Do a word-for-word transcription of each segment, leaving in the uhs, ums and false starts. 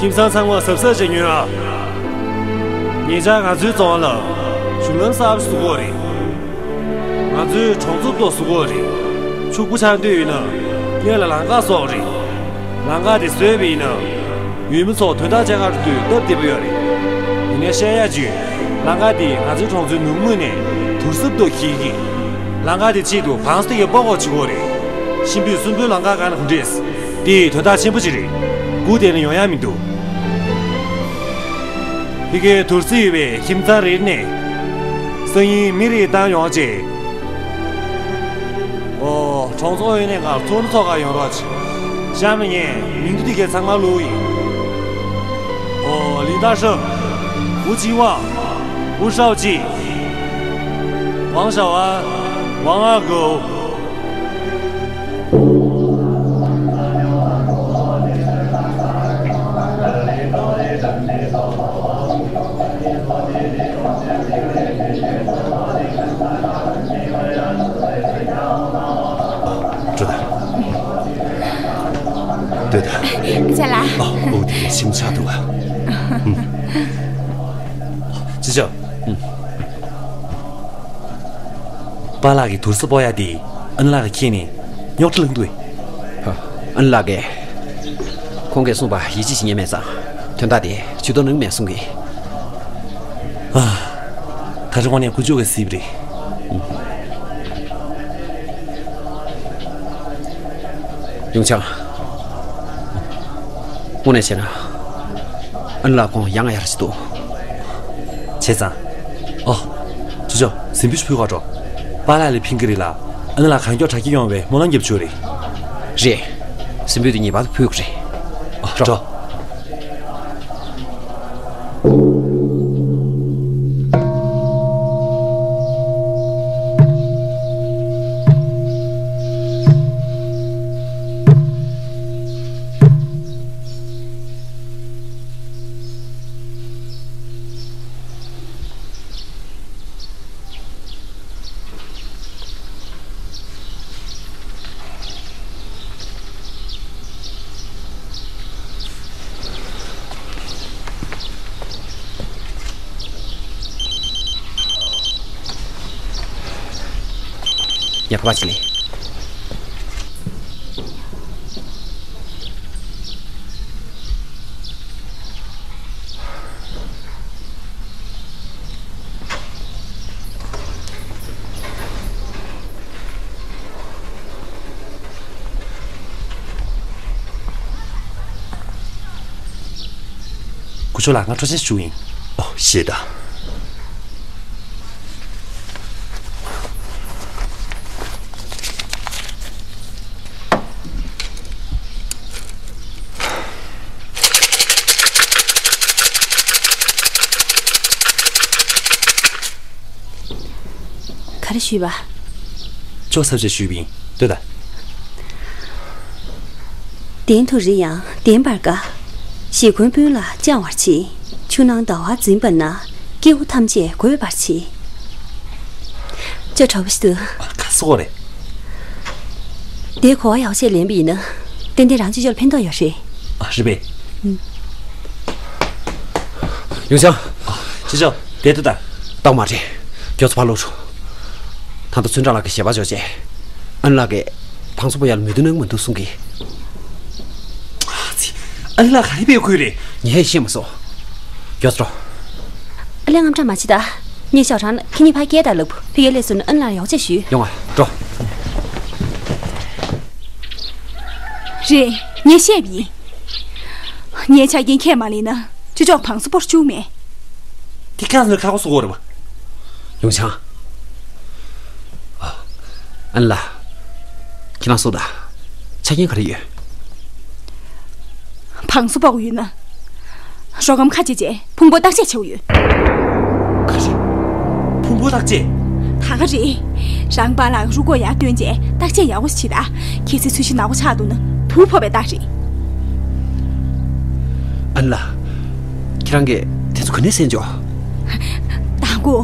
ཁྱིམ་ཚང་ཚང་མ་གཟབ་གཟབ་བྱེད་ཉོན་ཨ། ཉེ་ཆར་ང་ཚོའི་རྫོང་ལ་གཞུང་ལམ་གསར་པ་ཞིག་བཟོ་གི་ཡོད་རེད། ང་ཚོའི་གྲོང་ཚོ་ཐོག་བཟོ་གི་ཡོད་རེད། ཕྱུག་པོ་ཆགས་འདོད་ཡོད་ན་སྔོན་ལ་ལམ་ཁ་བཟོ་དགོས་རེད། ལམ་ཁ་དེ་བཟོས་པ་ཡིན་ན་ཡུལ་མི་ཚོ་དོན་དག་བྱེད་ག་འགྲོ་དུས་སྟབས་བདེ་པོ་ཡོད་རེད། ཡིན་ནའི་བཤད་ཡག་ཅིག་ཡོད། ལམ་ཁ་དེ་ང་ཚོའི་གྲོང་ཚོའི་ནུབ་ངོས་ནས་དུར་སྲབ་ཏུ་འཁྱེར་གྱིན། ལམ་ཁ་དེ་ཆེད་དུ་བང་སོ་དེ་གའི་སྤོ་འགོག་བྱེད་ཀྱི་ཡོད་རེད། གཤིན་པོས་གསོན་པོའི་ལམ་ཁ་བཀག་ན་ག་འདྲས། དེ་དོན་དག་ཆེན་པོ་ཅིག་རེད། སྒུག་བསྡད་ན་ཡོང་ཡག་མི་འདུག་ཕ་གིའི་དུར་སྲབ་ཡོད་པའི་ཁྱིམ་ཚང་རེ་ནས་སང་ཉིན་མི་རེ་བཏང་ཡོང་བྱས། ཨོ། གྲོང་ཚོ་ཨུ་ཡོན་ནས་ང་ཚོགས་འདུ་ཚོགས་ག་ཡོང་རོགས་བྱེད། གཤམ་ལ་ངས་མིང་ཐོ་དེ་གའི་ཚང་མ་བླུགས་ཡིན། ཨོ། ལིན་ཏཱ་ཧྲོ། ཧུའུ་ཅིན་ཝང་། ཧུའུ་ཧྲའོ་ཅི། ཝང་ཞའོ་ཨན། ཝང་ཨ་གོ། འགྲོ་ད། སྡོད་ད། ཅ་ལགས། ཨ། འོ་དེ་ཞིམ་ཆགས་འདུག་ཨ། ཅི་ཅོ། པཱ་ལགས་ཀྱིས་དུར་སྲབ་སྤོ་ཡག་དེ་ཨན་ལགས་ཀྱིས་ཁྱེར་ནས་རྙོག་དྲ་བསླངས་འདུག་ཨེ། ཨན་ལགས་ཀྱིས། ཁོང་གིས་གསུངས་པ་ཡིད་ཆེས་བྱེད་མཁན་མེད་ཙང་། དོན་དག་དེ་ཇུས་གཏོགས་གནང་མེད་གསུང་གི། ཨ། ད་ཆ་དངོས་གནས་ཀུན་སྤྱོད་ཀྱི་སྲིད་པ་རེད། ཡུང་ཆང་། དངོས་གནས་བྱས་ན། ཨན་ལགས་ཁོང་ཡང་ཡར་ཅིག་འདུག་བྱས་ཙང་། ཨོ། ཅོ་ཅོ། གཟིམ་འབུལ་ཞིག་ཕུལ་ག་འགྲོ། པཱ་ལགས་ལ་ཕན་གྱི་རེད་ལ། ཨན་ལགས་གང་མགྱོགས་དྲག་སྐྱེད་ཡོང་བའི་སྨོན་ལམ་རྒྱབ་ཆོག་རེད། རེད། གཟིམ་འབུལ་དེ་ངེས་པར་དུ་ཕུལ་དགོས་རེད། ཨོ། འགྲོ། འགྲོ། ཡ། ཁ་པར་ཅིག་ལེན། སྐུ་ཞབས་ལགས། ང་འཕྲོག་བྱེད་ཞུ་ཡིན། ཨོ། ཤེས་དང་། ག་རེ་ཞུས་པ། ཅོག་ཙེ་ཞུས་པ་ཡིན། ལྟོས་དང་། གདན་དུ་རི་ཡང་བདེན་པར་དགའ། གཞིས་དགོན་དཔོན་ལ་བཅང་བར་བྱེད། ཆུ་ནང་ཟླ་བ་འཛིན་པ་ན། སྐྱེ་བོ་ཐམས་ཅད་དགོད་པར་བྱེད། ཅོ། གྲོགས་པོ་ཞིག་འདུག་ཨ། ག་སོགས་རེད། དེ་གོ་བ་ཡག་ཤོས་ལེན་པ་ཡིན་ན། ཏན་ཏན་རང་ཅོ་ཅོ་ལ་ཕན་ཐོགས་ཡོད་རེད། ཨ། རེད་པས། ཡུང་ཆང་། ཅོ་ཅོ། དེ་ལྟ་དང་། རྟགས་མ་རེད། མགྱོགས་ཚོ་ཕར་ལོག་རོགས། ད་ལྟ་ཚུན་ཀྲང་ལགས་ཀྱི་ཞལ་པར་འབྱོར་རྗེས། ཨན་ལགས་ཀྱིས་བང་སོ་སྤོ་ཡག་ལ་མོས་མཐུན་གནང་གི་མི་འདུག་གསུང་གི། ཨ་ཙི། ཨན་ལགས་ག་རེ་བྱེད་དགོས་རེད། ངས་ཤེས་མ་སོང་། མགྱོགས་ཚོ་རོགས། ཨ་ལས། དངངས་སྐྲག་མ་བྱེད་ད། ངས་ཞའོ་ཧྲང་ལ་ཁྱེད་གཉིས་ཕར་བསྐྱལ་བཏང་ལབ། ཕ་གིར་སླེབས་སོང་ན་ཨན་ལགས་ལ་ཡོག་བྱད་ཞུས། ཡོང་ང་། འགྲོ། རེད། ངས་བཤད་པ་ཡིན། ངའི་ཆ་རྐྱེན་ཁས་མ་ལེན་ན་ཅོ་ཅོ་བང་སོ་སྤོ་རུ་བཅུག་མེད། དེ་ག་ཚོད་ཁག་པོ་བཟོ་གི་ཡོད་རེད་པ། ཡུང་ཆང་། ཨ། ཨན་ལགས། ཁྱེད་རང་གསུངས་དང་། ཆ་རྐྱེན་ག་རེ་ཡོད། བང་སོ་སྤོ་དགོས་ཡོད་ན། རོ་སྒམ་ཁ་ཕྱེ་བྱས་ཕུང་པོ་བརྟག་དཔྱད་བྱེད་དགོས་ཡོད། ག་རེ། ཕུང་པོ་བརྟག་དཔྱད། ད་ག་རེད། རང་པཱ་ལགས་རུས་ཁོག་ཡར་བཏོན་བྱས་བརྟག་དཔྱད་ཡག་པོ་ཞིག་བྱེད་དང་། གལ་སྲིད་ཚོས་གཞི་ནག་པོ་ཆགས་འདུག་ན་དུག་ཕོག་པའི་རྟགས་རེད། ཨན་ལགས། ཁྱེད་རང་གིས་དེ་ཚོ་ག་ནས་གསན་བྱུང་། དང་པོ།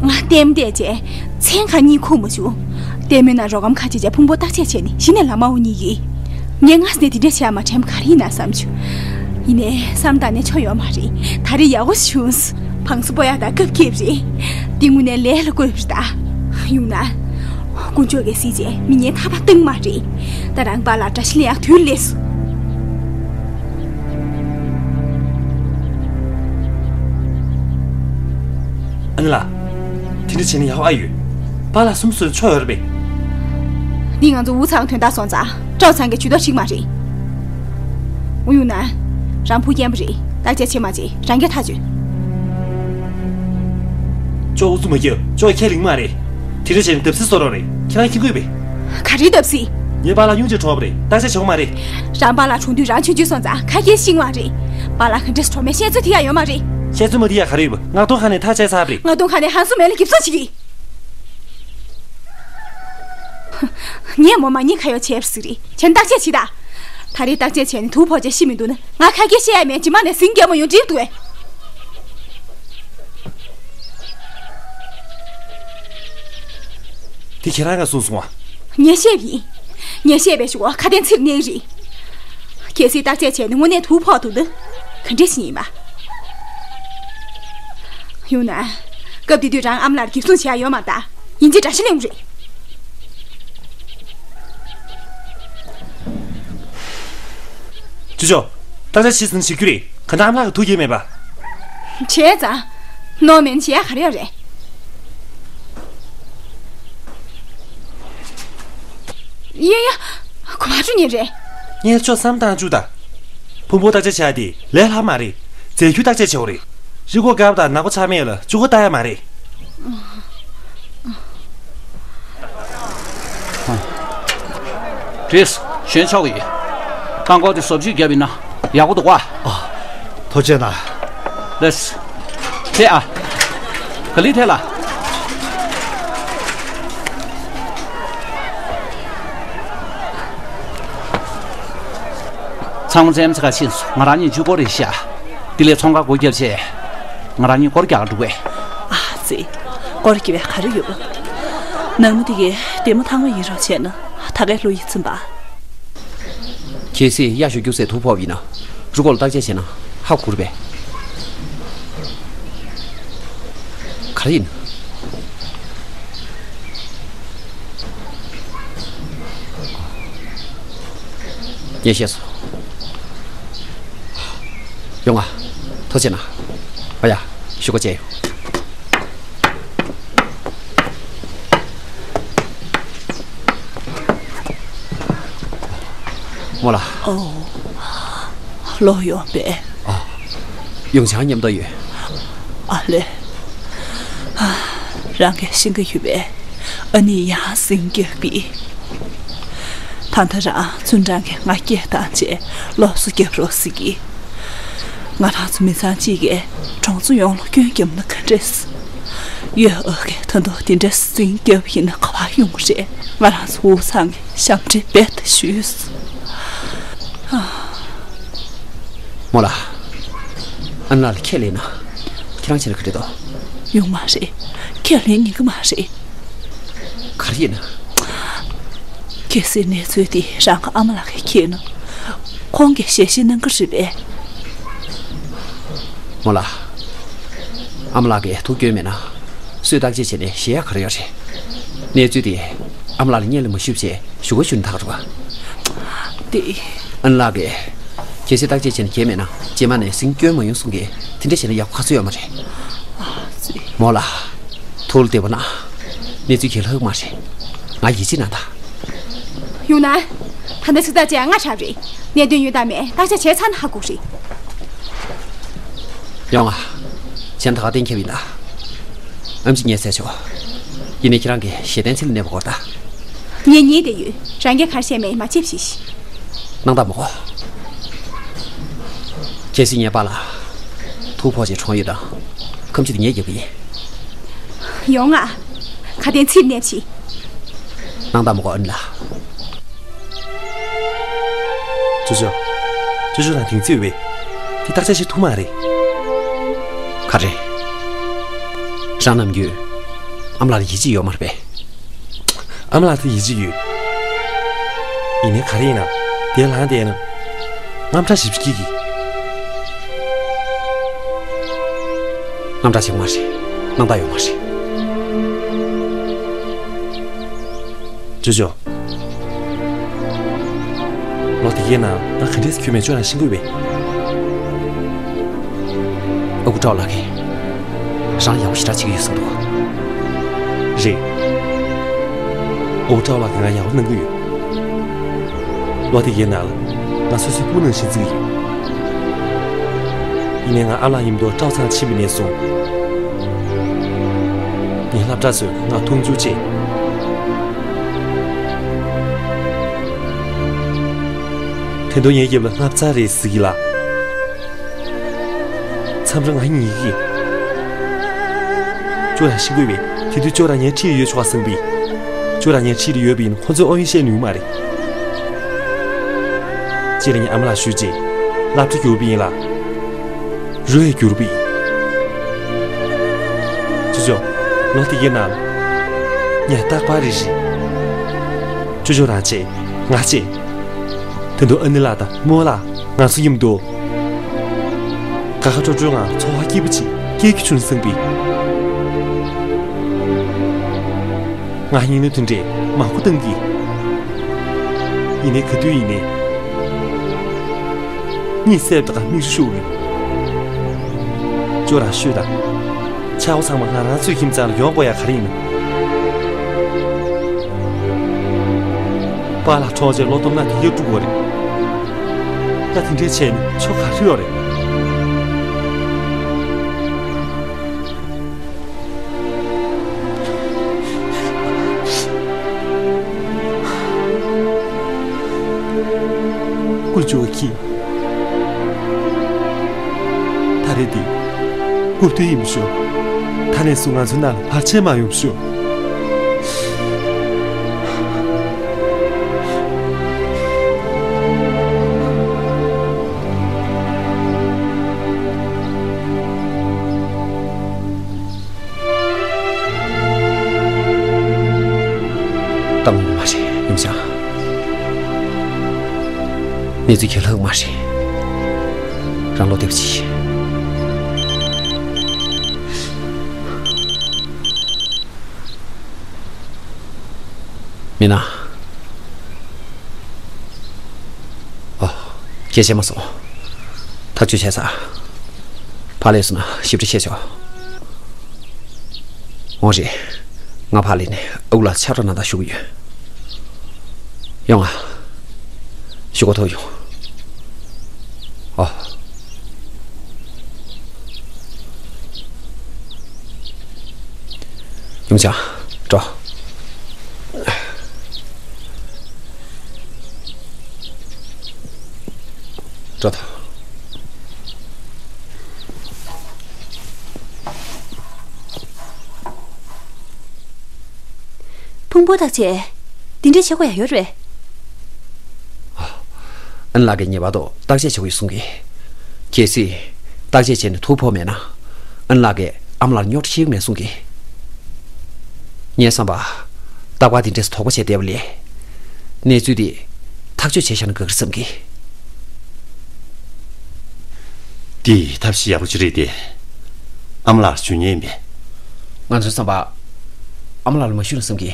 ང་ལྟད་མོ་བལྟས་བྱས་མཚན་གང་གཉིད་ཁུག་མ་བྱུང་། ལྟད་མོའི་ནང་རོ་སྒམ་ཁ་ཕྱེ་བྱས་ཕུང་པོ་བརྟག་དཔྱད་བྱས་ནས་གཞི་ནས་ལམ་མ་འོ་གཉིད་ཡིན། ངས་སྔ་ས་ནས་དེ་འདྲ་བྱས་མ་དྲན་པ་ག་རེ་ཡིན་ན་བསམ་བྱུང་། ཡིན་ནའི་བསམ་བཏང་ནས་ཆོ་ཡོད་མ་རེད། ད་རེས་ཡག་པོ་བྱུང་། བང་སོ་སྤོ་ཡག་ད་སྐབས་ཁེབས་རེད། འདི་དངོས་གནས་ལས་ལ་བཀོད་པ་རེད་ད། ཡོང་ན། དཀོན་མཆོག་གིས་གཟིགས་བྱས་མི་ངན་ཐར་པ་བཏང་མ་རེད། ད་རང་པཱ་ལགས་དགྲ་ཤ་ལེན་ཡག་དུས་སླེབས་སོང་། ཨ་ནེ་ལགས། དེ་འདྲ་བྱས་ན་ཡག་པོ་ཨ་ཡོད། པཱ་ལགས་སུམ་སུ་ཆོ་ཡོད་རེད་པས། འདི་ང་ཚོ་འུ་ཚང་དོན་དག་སོང་ཙང་ཀྲོའུ་ཚང་གི་ཇུས་གཏོགས་ཤིག་མ་རེད། འུ་ཡོང་ན། རང་བུ་རྒན་པ་རེད། བརྟག་དཔྱད་བྱེད་མ་བྱེད་རང་གིས་ཐག་གཅོད། ཅོ་ཨུ་ཚུགས་མ་རྒྱབ། ཅོ་ཁས་ལེན་མ་རེད། དེ་འདྲ་བྱས་ན་བརྡབ་གསིག་བཟོ་རོགས་རེད། ཁྱེད་རང་ཁྱི་དགོས་པས། ག་རེ་བརྡབ་གསིག་ངའི་པཱ་ལགས་སྙུང་གཞི་བྲོ་བ་རེད། བརྟག་དཔྱད་བྱེད་དགོས་མ་རེད། རང་པཱ་ལགས་གྲོངས་དུས་རང་ཆུང་ཆུང་སོང་ཙང་ཁ་སྐད་ཤེས་མ་རེད། པཱ་ལགས་ག་འདྲས་གྲོངས་མེད་བཤད་ཚོད་ཐིག་ཡག་ཡོད་མ་རེད། བཤད་ཚོད་མ་ཐིག་ཡག་ག་རེ་ཡོད་པ། མངགས་གཏོང་ཁང་ནས་ཐག་བཅད་ཚར་བ་རེད། མངགས་གཏོང་ཁང་ནས་ཧན་སུ་མེ་ལ་འགེབས་སྲུང་བྱེད་ཀྱི། ངས་མོ་མ་ཉེས་ཁ་ཡོག་བྱས་པ་ཟིག་རེད། ཁྱེད་བརྟག་དཔྱད་བྱེད་ད། ད་རེས་བརྟག་དཔྱད་བྱས་ནས་དུག་ཕོག་ཅེས་ཤི་མི་འདུག་ན་ང་ཁ་སྐད་བཤད་ཡ་མེད། ཇི་མ་ནས་ཟིང་རྒྱབ་མ་ཡོང་འགྲིག་འདུག་གས། དེ་ཁྱེད་རང་ག་གསུངས་སོང་ཨ། ངས་བཤད་པ་ཡིན། ངས་བཤད་པའི་གཞུག་གུ་ཁ་དན་ཚིག་གནས་རེད། གལ་སྲིད་བརྟག་དཔྱད་བྱས་ནས་དངོས་གནས་དུག་ཕོག་འདུག་ན། ག་འདྲ་ཞིག་ཡིན་པ། ཡོང་ན། སྐབས་དེ་དུས་རང་ཨ་མ་ལགས་འགེབས་སྲུང་བྱེད་ཡ་ཡོད་མ་རེད་ད། ཡིན་གཅིག་དགྲ་ཤ་ལེན་དགོས་རེད། ཅོ་ཅོ། བརྟག་དཔྱད་བྱས་ཟིན་ཞིག་རྒྱུ་རེད། ག་འདྲ་ཨ་མ་ལགས་ཀྱི་དུག་རྒྱག་མེད་པ། བྱས་ཙང་། ནོར་མེད་བྱེད་ཡ་ག་རེ་ཡོད་རེད། ཡ་ཡ། གོ་བ་ཅུ་ཉིན་རེད། ངས་ཅོ་བསམ་བཏང་བཅུག་ད། ཕུང་པོ་བརྟག་དཔྱད་བྱ་ཡ་དེ་ལས་སླ་མ་རེད། རྫས་འགྱུར་བརྟག་དཔྱད་བྱེད་དགོས་རེད། རི་མགོ་དཀར་པོ་དང་ནག་པོ་ཆགས་མེད་ལ་ཆུ་ཁོལ་བལྟ་ཡ་མ་རེད། རེད། གཞོན་ཆགས་ཀྱི་ཡོད། རྐང་འཁོར་དེ་བཟོ་བཅོས་བརྒྱབ་ཡིན་ན་ཡག་པོ་འདུག་བ། ཨ། ཐུགས་རྗེ་གནང་། ལགས། ཐད་ཨ། ག་ལེར་ཐད་ལ། ཚང་མ་རྩེད་མོ་རྩེ་ག་ཕྱིན་སོང་། ང་རང་གཉིས་གཅིག་པོ་རེད་ཤག་དེ་ལས་ཚོང་ཁང་སྒོ་བརྒྱབ་བྱས། ང་རང་གཉིས་སྒོར་རྒྱག་ག་འགྲོ་གས། ཨ་ཙི། སྒོར་རྒྱག་པའི་ག་རེ་ཡོད། ནངས་མོ་དེ་གའི་བདེ་མོ་ཐང་མ་ཡིན་རོགས་བྱས་ན་ད་གའི་ལོ་ཡིད་ཚིམ་པ། གལ་སྲིད་གཡག་ཞོ་རྒྱུག་སའི་དུག་ཕོག་པ་ཡིན་ན། རུ་སྐོར་ལ་བརྟག་དཔྱད་བྱས་ན་ཧ་གོ་རེད་པས། ག་རེ་ཡིན། ངས་ཤེས་སོང་། ཡོང་ང་། ཐུགས་རྗེ་གནང་། ཨ་ཡ། ཞུ་སྒོ་བཅད་ཡོང་། རྨོ་ལགས། ཨོ། ལོག་ཡོང་པས། ཨ། ཡོང་ཆ་མཉམ་དུ་ཡོད། ཨ་ལེ། ཨ། རང་གིས་ཤེས་ཀྱི་ཡོད་པས། ཨ་ནེ་ཡང་ཟིང་རྒྱབ་པས། ད་ལྟ་རང་བཙུན་ཀྲང་གིས་ང་སྐད་བཏང་བྱས་སློབ་གསོ་རྒྱབ་རོགས་ཟེར་གི། ང་རང་ཚོ་མི་ཚང་གཅིག་གིས་གྲོང་ཚོ་ཡོངས་ལ་སྐྱོན་བརྒྱབ་ན་ག་འདྲས། ཡོད། ཨ་ཁེ་ད་དུང་དེ་འདྲས་ཟིང་རྒྱབ་ཡིན་ན་ག་པར་ཡོང་གི་རེད། ང་རང་ཚོ་འུ་ཚང་གིས་ཞབས་འདྲེན་རྦད་དེ་ཞུས། རྨོ་ལགས། ཨ་ནེ་ལགས་ལ་ཁས་ལེན་ན། ཁྱེད་རང་བྱས་ན་ག་འདྲ་འདུག་ཡོང་མ་རེད། ཁས་ལེན་ཉན་གི་མ་རེད། ག་རེ་ཡིན་ན། གལ་སྲིད་གནས་ཚུལ་འདི་རང་གི་ཨ་མ་ལགས་ཀྱིས་མཁྱེན་ན། ཁོང་གིས་ཞལ་བཞེས་གནང་གི་རེད་པས། རྨོ་ལགས། ཨ་མ་ལགས་ཀྱིས་དུག་བསྐྱོན་མེད་ན། སུས་བརྟག་དཔྱད་བྱས་ནས་ཞུ་ཡག་ག་རེ་ཡོད་རེད། གནས་ཚུལ་དེ་ཨ་མ་ལགས་ལ་སྙན་ལ་མ་ཞུས་བྱས་ཞུ་སྒོ་ཞུས་ན་ད་ག་རེད་པ། དེ། ཨ་ནེ་ལགས་ཀྱིས། གལ་སྲིད་བརྟག་དཔྱད་བྱས་ནས་བརྒྱབ་མེད་ན་རྗེས་མ་ནས་ཟིང་སྐྱོན་མ་ཡོང་གསུང་གི། དེ་འདྲ་བྱས་ན་ཡག་པོ་ག་ཚོད་ཡོད་མ་རེད། ཨ་ཙི། རྨོ་ལགས། ཐུགས་ལ་བདེ་པོ་གནང་། གནས་ཚུལ་གྱིས་ལྷག་མ་རེད། ང་ཡིད་ཆེས་གནང་དང་། ཡོང་ན། ད་ལྟ་ཚིག་ཐག་བཅད་ཡ་སྔ་དྲགས་རེད། གནད་དོན་ཡོད་དང་མེད་བརྟག་དཔྱད་བྱས་ཚར་ན་ཧ་གོ་རེད། ཡོང་ང་། གཞན་ད་ག་གཏན་འཁེལ་བ་ཡིན་ད། ཨེམ་ཆི་ངས་བཙལ་ཆོག་ཡིན་ནའི་ཁྱེད་རང་གིས་ཞེ་བརྟན་ཚིག་ལ་གནས་པ་དགོས་ད། ངས་ཉན་བསྡད་ཡོད། རང་གིས་ག་རེ་བཤད་མེད་མ་བྱེད་ཤིག་སྣང་དག་མ་གོ། གལ་སྲིད་ངའི་པཱ་ལགས་དུག་ཕོག་བྱས་གྲོངས་ཡོད་དང་། ཁ་མཆུ་དེ་ངས་རྒྱག་གི་ཡིན། ཡོང་ང་། ག་གཏན་ཚིག་ལ་གནས་ཤིག་སྣང་དག་མ་གོ་ཨ་ནེ་ལགས། ཅོ་ཅོ། ཅོ་ཅོ་དང་དེང་ཚིག་ཡོད་པས། དེ་བརྟག་དཔྱད་བྱེད་ཐུབ་མ་རེད། ག་རེ། རང་ནམ་རྒྱུན། ཨ་མ་ལགས་ལ་ཡིད་ཆེས་ཡོད་མ་རེད་པས། ཨ་མ་ལགས་ལ་ཡིད་ཆེས་ཡོད། ཡིན་ནའི་ག་རེ་ཡིན་ན། དེ་ལངས་བསྡད་ན། དངངས་སྐྲག་ཞེ་པོ་སྐྱེ་གི། དངངས་སྐྲག་བྱེད་དགོས་མ་རེད། དངངས་སྐྲག་ཡོད་མ་རེད། ཅོ་ཅོ། ལོ་དེ་གའི་ནང་ང་ག་འདྲས་སེ་འཁྱུད་མིན་ཁྱོད་རང་ཤེས་ཀྱི་ཡོད་པས། ཨ་ཁུ་ཀྲའོ་ལགས་ཀྱིས་རང་ཡག་པོ་ཞེ་དྲག་བྱེད་ཀྱི་ཡོད་གསུངས་འདུག་རེད། ཨ་ཁུ་ཀྲའོ་ལགས་ཀྱིས་ང་ཡག་པོ་གནང་གི་ཡོད། ལོ་དེ་གའི་ནང་ལ་ང་སོ་སོའི་སྤུ་གུ་ནང་བཞིན་བརྩི་གི་ཡོད། ཡིན་ནའི་ང་ཨ་ལགས་མཉམ་དུ་ཀྲའོ་ཚང་ཕྱིན་པ་ནས་བཟུང་། ངའི་སློབ་གྲྭ་ཚོས་ང་མཐོང་ཆུང་བྱས། དེ་དུས་ངའི་རྒྱབ་ལ་སྔགས་ཚར་རེད་ཟེར་གྱི་ལ། མཚམས་རེ་ང་ཉིད་ཀྱིས། ཁྱོད་རང་ཤེས་ཀྱི་ཡོད་པས། དེ་དུས་ཁྱོད་རང་ངའི་འཁྲིས་ཡོད་ཆོག་ག་བསམ་པས། ཁྱོད་རང་ངའི་འཁྲིས་ལ་ཡོད་པ་ཡིན་ན་ཁོ་ཚོས་ཨོ་ཡིན་བཤད་ནུས་མ་རེད། སྤྱིར་ངའི་ཨ་མ་ལགས་ཞུས་རྗེས་སློབ་གྲྭ་བསྐྱུར་བ་ཡིན་ལ། རུ་ཡང་བསྐྱུར་བ་ཡིན། ཅོ་ཅོ། ལོ་དེ་གའི་ནང་ངས་རྟག་པར་རེ་རེ། ཅོ་ཅོ་རང་བྱས། ང་བྱས། དེ་དུས་ཨ་ནེ་ལགས་དང་རྨོ་ལགས་ང་ཚོ་མཉམ་དུ། དགའ་དགའ་སྤྲོ་སྤྲོའི་ངང་འཚོ་བ་སྐྱིད་པོ་ཅིག་སྐྱེལ་གྱི་བྱུང་བསམ་པས། ང་གཉིས་ནི་དེ་འདྲའི་མང་པོ་བཏང་གི། ཡིན་ནའི་ག་དུས་ཡིན་ནའི། གཉིད་སད་པའི་སྐབས་མིག་ཆུ་ཤོར་གི། ཅོ་རང་ཤོད་དང་། ཆར་པ་ཚང་མ་ང་རང་ཚོའི་ཁྱིམ་ཚང་ལ་ཡོང་དགོས་ཡ་ག་རེ་ཡིན་ནམ། པཱ་ལགས་འཕྲོག་བྱས་ལོ་སྟོང་ན་དེ་གས་སྤྲུག་དགོས་རེད། ད་དེ་འདྲས་བྱས་ནས་ཆོ་ག་རེ་ཡོད་རེད། ཀུན་སྤྱོད་ཀྱིས། ད་རེས་འདི་སྐུ་དུས་ཡིན་ཤོག་ད་ནས་བཟུང་ང་ཚོའི་ནང་ལ་བར་ཆད་མ་ཡོང་ཤོག་གཏམ་ངོ་མ་རེད་ཡུམ་ཆང་། གནས་ཚུལ་གྱི་ལྷག་མ་རེད། རང་བློ་བདེ་པོ་བྱེད། མིན་ན། ཨོ། སྐད་ཆ་མ་སོང་། ཐག་གཅོད་བྱས་ཚར། ཕར་སླེབས་སོང་ན་ཞིབ་ཕྲ་བཤད་ཆོག་འོང་རེད། ང་ཕར་སླེབས་ནས་ཨ་ཁུ་ལགས་ཕྱག་རོགས་གནང་དང་ཞུ་གི་ཡོད། ཡོང་ང་། ཞུ་གོ་ཐོག་ཡོང་། ཨོ། ཡུམ་ཆང་། འགྲོ། འགྲོ་དང་། ཕུང་པོ་བརྟག་དཔྱད། འདི་འདྲ་བྱེད་དགོས་ཡ་ཡོད་རེད། ཨ་ནེ་ལགས་ཀྱིས་ངེས་པར་དུ་བརྟག་དཔྱད་བྱེད་དགོས་གསུང་གི། གལ་སྲིད་བརྟག་དཔྱད་བྱས་ནས་ཐུགས་ཕོག་མེད་ན། ཨ་ནེ་ལགས་ཀྱིས་ཨ་མ་ལགས་ལ་རྙོག་དྲ་ཤེས་ཀྱི་མེད་གསུང་གི། ངའི་བསམ་པ། རྟག་པར་འདི་འདྲས་སུ་དོགས་པ་བྱས་བསྡད་པ་ལས། གནས་ཚུལ་འདི་ཐག་གཅོད་བྱས་བཞག་ན་དགའ་གི་བསམ་གི། འདི་ཐབས་ཤེས་ཡག་པོ་ཅིག་རེད་དེ། ཨ་མ་ལགས་ལ་ཞུ་མཁན་ཡིན་པས། ང་ཚོའི་བསམ་པ། ཨ་མ་ལགས་ལ་མ་ཞུས་ན་བསམ་གི།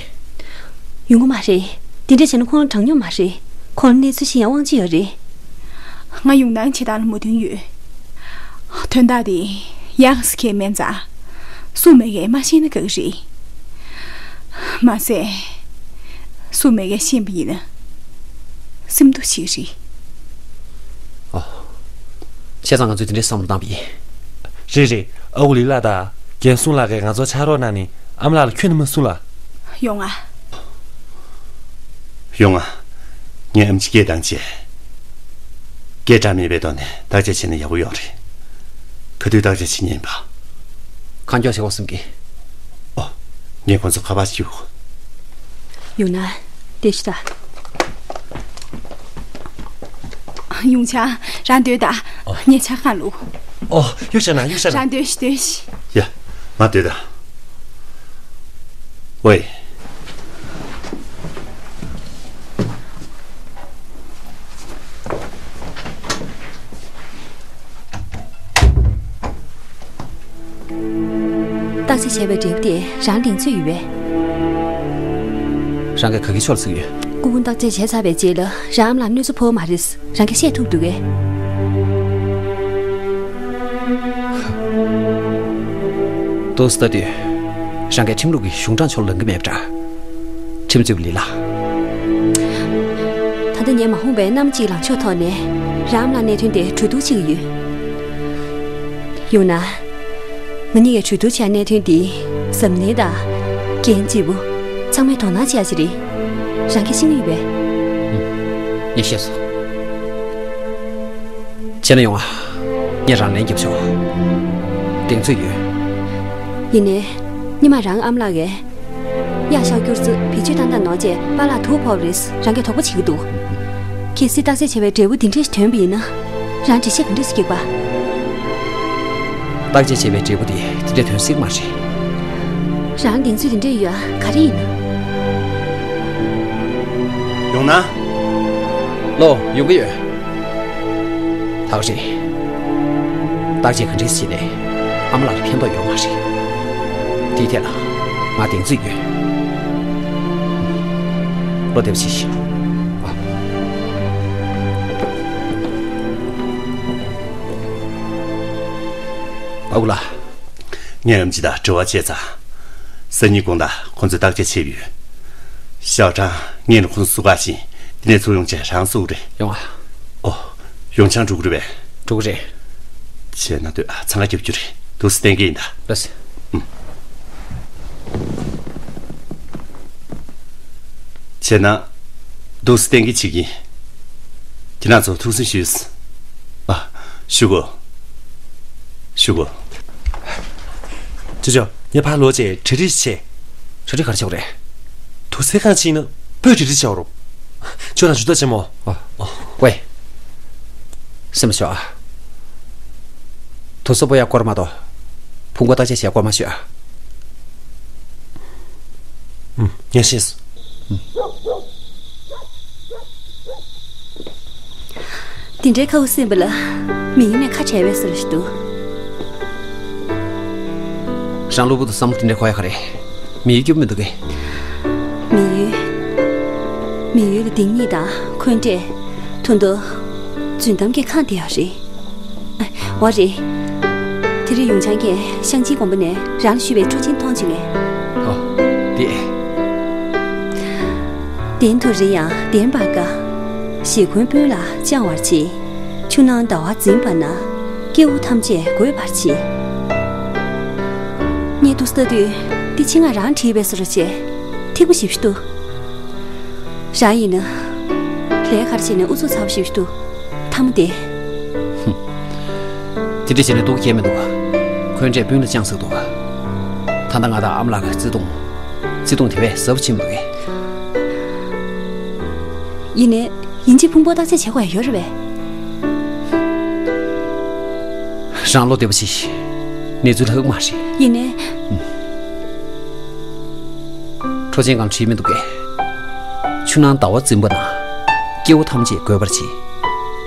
ཡོང་གི་མ་རེད། དེ་འདྲ་བྱས་ན་ཁོང་ལ་དྲང་སྙོམས་མ་རེད། ཁོང་ལ་གནས་ཚུལ་ཤེས་ཡ་དབང་ཆ་ཡོད་རེད། ང་ཡོང་ནའི་བྱེད་སྟངས་ལ་མོས་མཐུན་ཡོད། དོན་དག་དེ་ཡག་སེ་འཁྱེར་མེད་ཙང་། སུ་མེད་མཁན་མ་ཤེས་ན་དགའ་གི་རེད། མ་ཟད། སུ་མེད་མཁན་ཤེས་པ་ཡིན་ན། སེམས་སྡུག་བྱེད་ཀྱི་རེད། ཨོ། བྱས་ཙང་ང་ཚོས་དེ་འདྲའི་བསམ་བློ་བཏང་པ་ཡིན། རེད་རེད། ཨ་ཁུ་ལི་ལགས་དང་རྒན་སུང་ལགས་ཀྱིས་ང་ཚོར་ཕྱག་རོགས་གནང་ནས་ཨ་མ་ལགས་ལ་ཁྱོན་ནས་མ་གསུང་ལ། ཡོང་ང་། ཡོང་ང་། ངས་ཨེམ་ཆི་སྐད་བཏང་བྱས། སྐད་གྲགས་མེད་པའི་ཐོག་ནས་བརྟག་དཔྱད་བྱས་ན་ཡག་པོ་ཡོད་རེད། ག་དུས་བརྟག་དཔྱད་བྱེད་མཁན་ཡིན་པ། གང་མགྱོགས་བྱེད་དགོས་བསམ་གི། ཨོ། ངས་ཁོང་ཚོར་ཁ་པར་ཞིག་ཞུ། ཡོང་ན། བལྟས་ཤོག་ད། ཡུམ་ཆང་། རང་སྡོད་ད། ཨོ། ངས་ཇ་གང་བླུགས། ཨོ། གཡུག་བཞག་ན་གཡུག་བཞག་ན། རང་སྡོད་ཤིག་སྡོད་ཤིག་ཡ། མ་སྡོད་ད། ཝེ། བརྟག་དཔྱད་བྱས་པའི་འབྲས་བུ་དེ་རང་གདེང་ཚོད་ཡོད་པས། རང་གིས་ག་གི་ཕྱོགས་ལ་ཚུད་ཡོད། སྐུ་ཕུང་བརྟག་དཔྱད་བྱས་ཚར་བའི་རྗེས་ལ་རང་ཨ་མ་ལགས་གནོད་འཚེ་ཕོག་མ་རེད། རང་གིས་ཤེས་ཐུབ་འདུག་གས། ཏོག་ཙམ་ལྟ་དུས། རང་གིས་ཁྲིམས་ལུགས་ཀྱི་གཞུང་དྲང་ཕྱོགས་ལ་ལངས་ཀྱི་མེད་པ་འདྲ། ཁྲིམས་རྩོད་པ་ལི་ལགས། ད་ལྟ་ངས་མ་འོངས་པའི་གནམ་གཅིག་ལངས་ཕྱོགས་ཐོག་ནས་རང་ཨ་མ་ལགས་གནད་དོན་དེ་གྲོས་བསྡུར་བྱེད་ཀྱི་ཡོད། ཡང་ན། ང་གཉིས་ཀྱི་གྲོས་བསྡུར་བྱ་གནད་དོན་འདི་གཟབ་ནན་དང་། འགན་ལྗིད་པོ། ཚང་མས་དོ་སྣང་བྱེད་ཡ་ཅིག་རེད། རང་གིས་ཤེས་ཀྱི་ཡོད་པས། ངས་ཤེས་སོང་། བྱས་ན་ཡོང་ཨ། ངས་རང་ལན་རྒྱབ་ཆོག། གདེང་ཚོད་ཡོད། ཡིན་ནའི། སྔོན་མ་རང་ཨ་མ་ལགས་ཀྱིས། གཡག་ཤ་སྐྱུར་ཚོས་བེད་སྤྱོད་བཏང་སྟངས་ནོར་བྱས་པཱ་ལགས་དུག་ཕོག་པ་རེད། རང་གིས་དོགས་པ་བྱེད་ཀྱི་འདུག། གལ་སྲིད་བརྟག་དཔྱད་བྱས་པའི་འབྲས་བུ་འདི་འདྲ་ཞིག་ཐོན་པ་ཡིན་ན། རང་འགྲེལ་བཤད་ག་འདྲ་ཞིག་རྒྱག་པ། བརྟག་དཔྱད་བྱས་པའི་འབྲས་བུ་དེ་དེ་འདྲའི་དོན་སྲིད་མ་རེད། རང་གདེང་ཚོད་དེ་འདྲ་ཡོད་ཨ། ག་རེ་ཡིན། ཡོང་ན། ལོ། ཡོང་གི་ཡོད། ད་ག་རེད། བརྟག་དཔྱད་ག་འདྲས་བྱས་ནས་ཨ་མ་ལགས་ལ་ཕན་ཐོགས་ཡོད་མ་རེད། དེའི་ཐད་ལ་ང་གདེང་ཚོད་ཡོད། ལོ། བདེ་པོ་བྱེད་ཤིག། ཨ། ཨ་ཁུ་ལགས། ངས་ཨེམ་ཆི་དང་དྲི་བ་བྱས་ཚར། སང་ཉིན་དགོང་དག་ཁོ་ཚོས་བརྟག་དཔྱད་བྱས་ཡོད། ཞའོ་ཀྲང་། ངས་ནི་ཁོ་ཚོ་བསུ་ག་ཕྱིན། དེ་ནས་ཚུར་ཡོང་བྱས་རང་བསུ་རེད། ཡོང་ཨ། ཨོ། ཡོང་ཆང་འགྲོ་གི་རེད་པས། འགྲོ་གི་རེད། བྱས་ན་ལྟོས་ཨ། འཚང་ཁ་རྒྱབ་རྒྱུ་རེད། འདུག་སེ་བསྟན་གྱི་ཡིན་ད། ལགས་སེ། ཨུམ། བྱས་ན། འདུག་སེ་བསྟན་གྱི་བྱེད་ཀྱིན། ཁྱེད་རང་ཚོ་ཐུགས་སེམས་ཞུས། ཨ། ཞུ་གོ། ཞུ་གོ། ཅོ་ཅོ། ངས་ཕར་ལོག་བྱས་གྲ་སྒྲིག་བྱས། གྲ་སྒྲིག་ག་རེ་བྱེད་དགོས་རེད། དུར་སའི་ཁང་ཕྱིན་ན་བོད་གྲ་སྒྲིག་བྱས་རོགས། ཅོ་ན་ཇུ་ད་ཅེ་མོ། ཨ། ཨ། ཝེ། སེམས་ཤོག་ཨ། དུར་ས་སྤོ་ཡག་སྐོར་མ་གཏོགས། ཕུང་པོ་བརྟག་དཔྱད་བྱས་སྐོར་མ་ཤོད་ཨ། ཨུམ། ངས་ཤེས་སོང་། དེ་འདྲའི་ཁ་བ་སིམ་པ་ལ། མི་ཡུལ་ནས་ཁ་བྲལ་བའི་བཟོ་འདྲ་ཞིག་འདུག། རང་གློ་བུར་དུ་བསམ་བློ་དེ་འདྲ་འཁོར་ཡག་ག་རེ། མི་ཡུལ་སྐྱིད་པོ་མི་འདུག་གས། མི་ཡུལ། མི་ཡུལ་ལ་སྡིག་ཉེས་དང་འཁོན་འགྲས། ད་དུང་རྫུན་གཏམ་གྱིས་གང་བསྡད་ཡོད་རེད། འོ་རེད། དེ་རིང་ཡུང་ཆང་གིས་ཤང་ཅིན་དགོན་པ་ནས་རང་ལ་ཞུས་པའི་ཁྲོ་ཆེན་མཐོང་བྱུང་ངས། ཨོ། དེ། གདན་དུ་རི་ཡང་ལྡེམ་པར་དཀའ། ཞེ་འཁོན་སྤུན་ལ་བཅང་བར་བྱེད། ཆུ་ནང་ཟླ་བ་འཛིན་པ་ན། སྐྱེ་བོ་ཐམས་ཅད་འགོད་པར་བྱེད། ངས་འདུག་སེ་ལྟ་དུས། འདི་ཆེད་མངགས་རང་བྲིས་པའི་བཟོ་འདྲ་བྱས། ཐིགས་པ་ཞིབ་ཞིབ་འདུག། རང་ཡིན་ན། ལས་ཀ་བྱས་ནས་ཨུ་ཚུགས་ཚ་པོ་ཞིག་འདུག། ཐ་མ་དེ། དེ་འདྲ་བྱས་ནས་སྡུག་སྐྱེས་མི་འདུག། འཁོན་འགྲས་སྤུན་ལ་བཅངས་ཟེར་འདུག། ད་ལྟ་ང་དང་ཨ་མ་ལགས་ཀྱི་བརྩེ་དུང་། བརྩེ་དུང་དེ་བས་ཟབ་ཕྱིན་མི་འདུག་གས། ཡིན་ནའི། ཡིན་གཅིག་ཕུང་པོ་བརྟག་དཔྱད་བྱེད་དགོས་ཡ་ཡོད་རེད་པས། རང་བློ་བདེ་པོ་བྱེད། གནས་ཚུལ་ལྷག་མ་རེད། ཡིན་ནའི། ཁྲོ་ཆེན་གང་བྲིས་མི་འདུག་གས། ཆུ་ནང་ཟླ་བ་འཛིན་པ་ན། སྐྱེ་བོ་ཐམས་ཅད་འགོད་པར་བྱེད།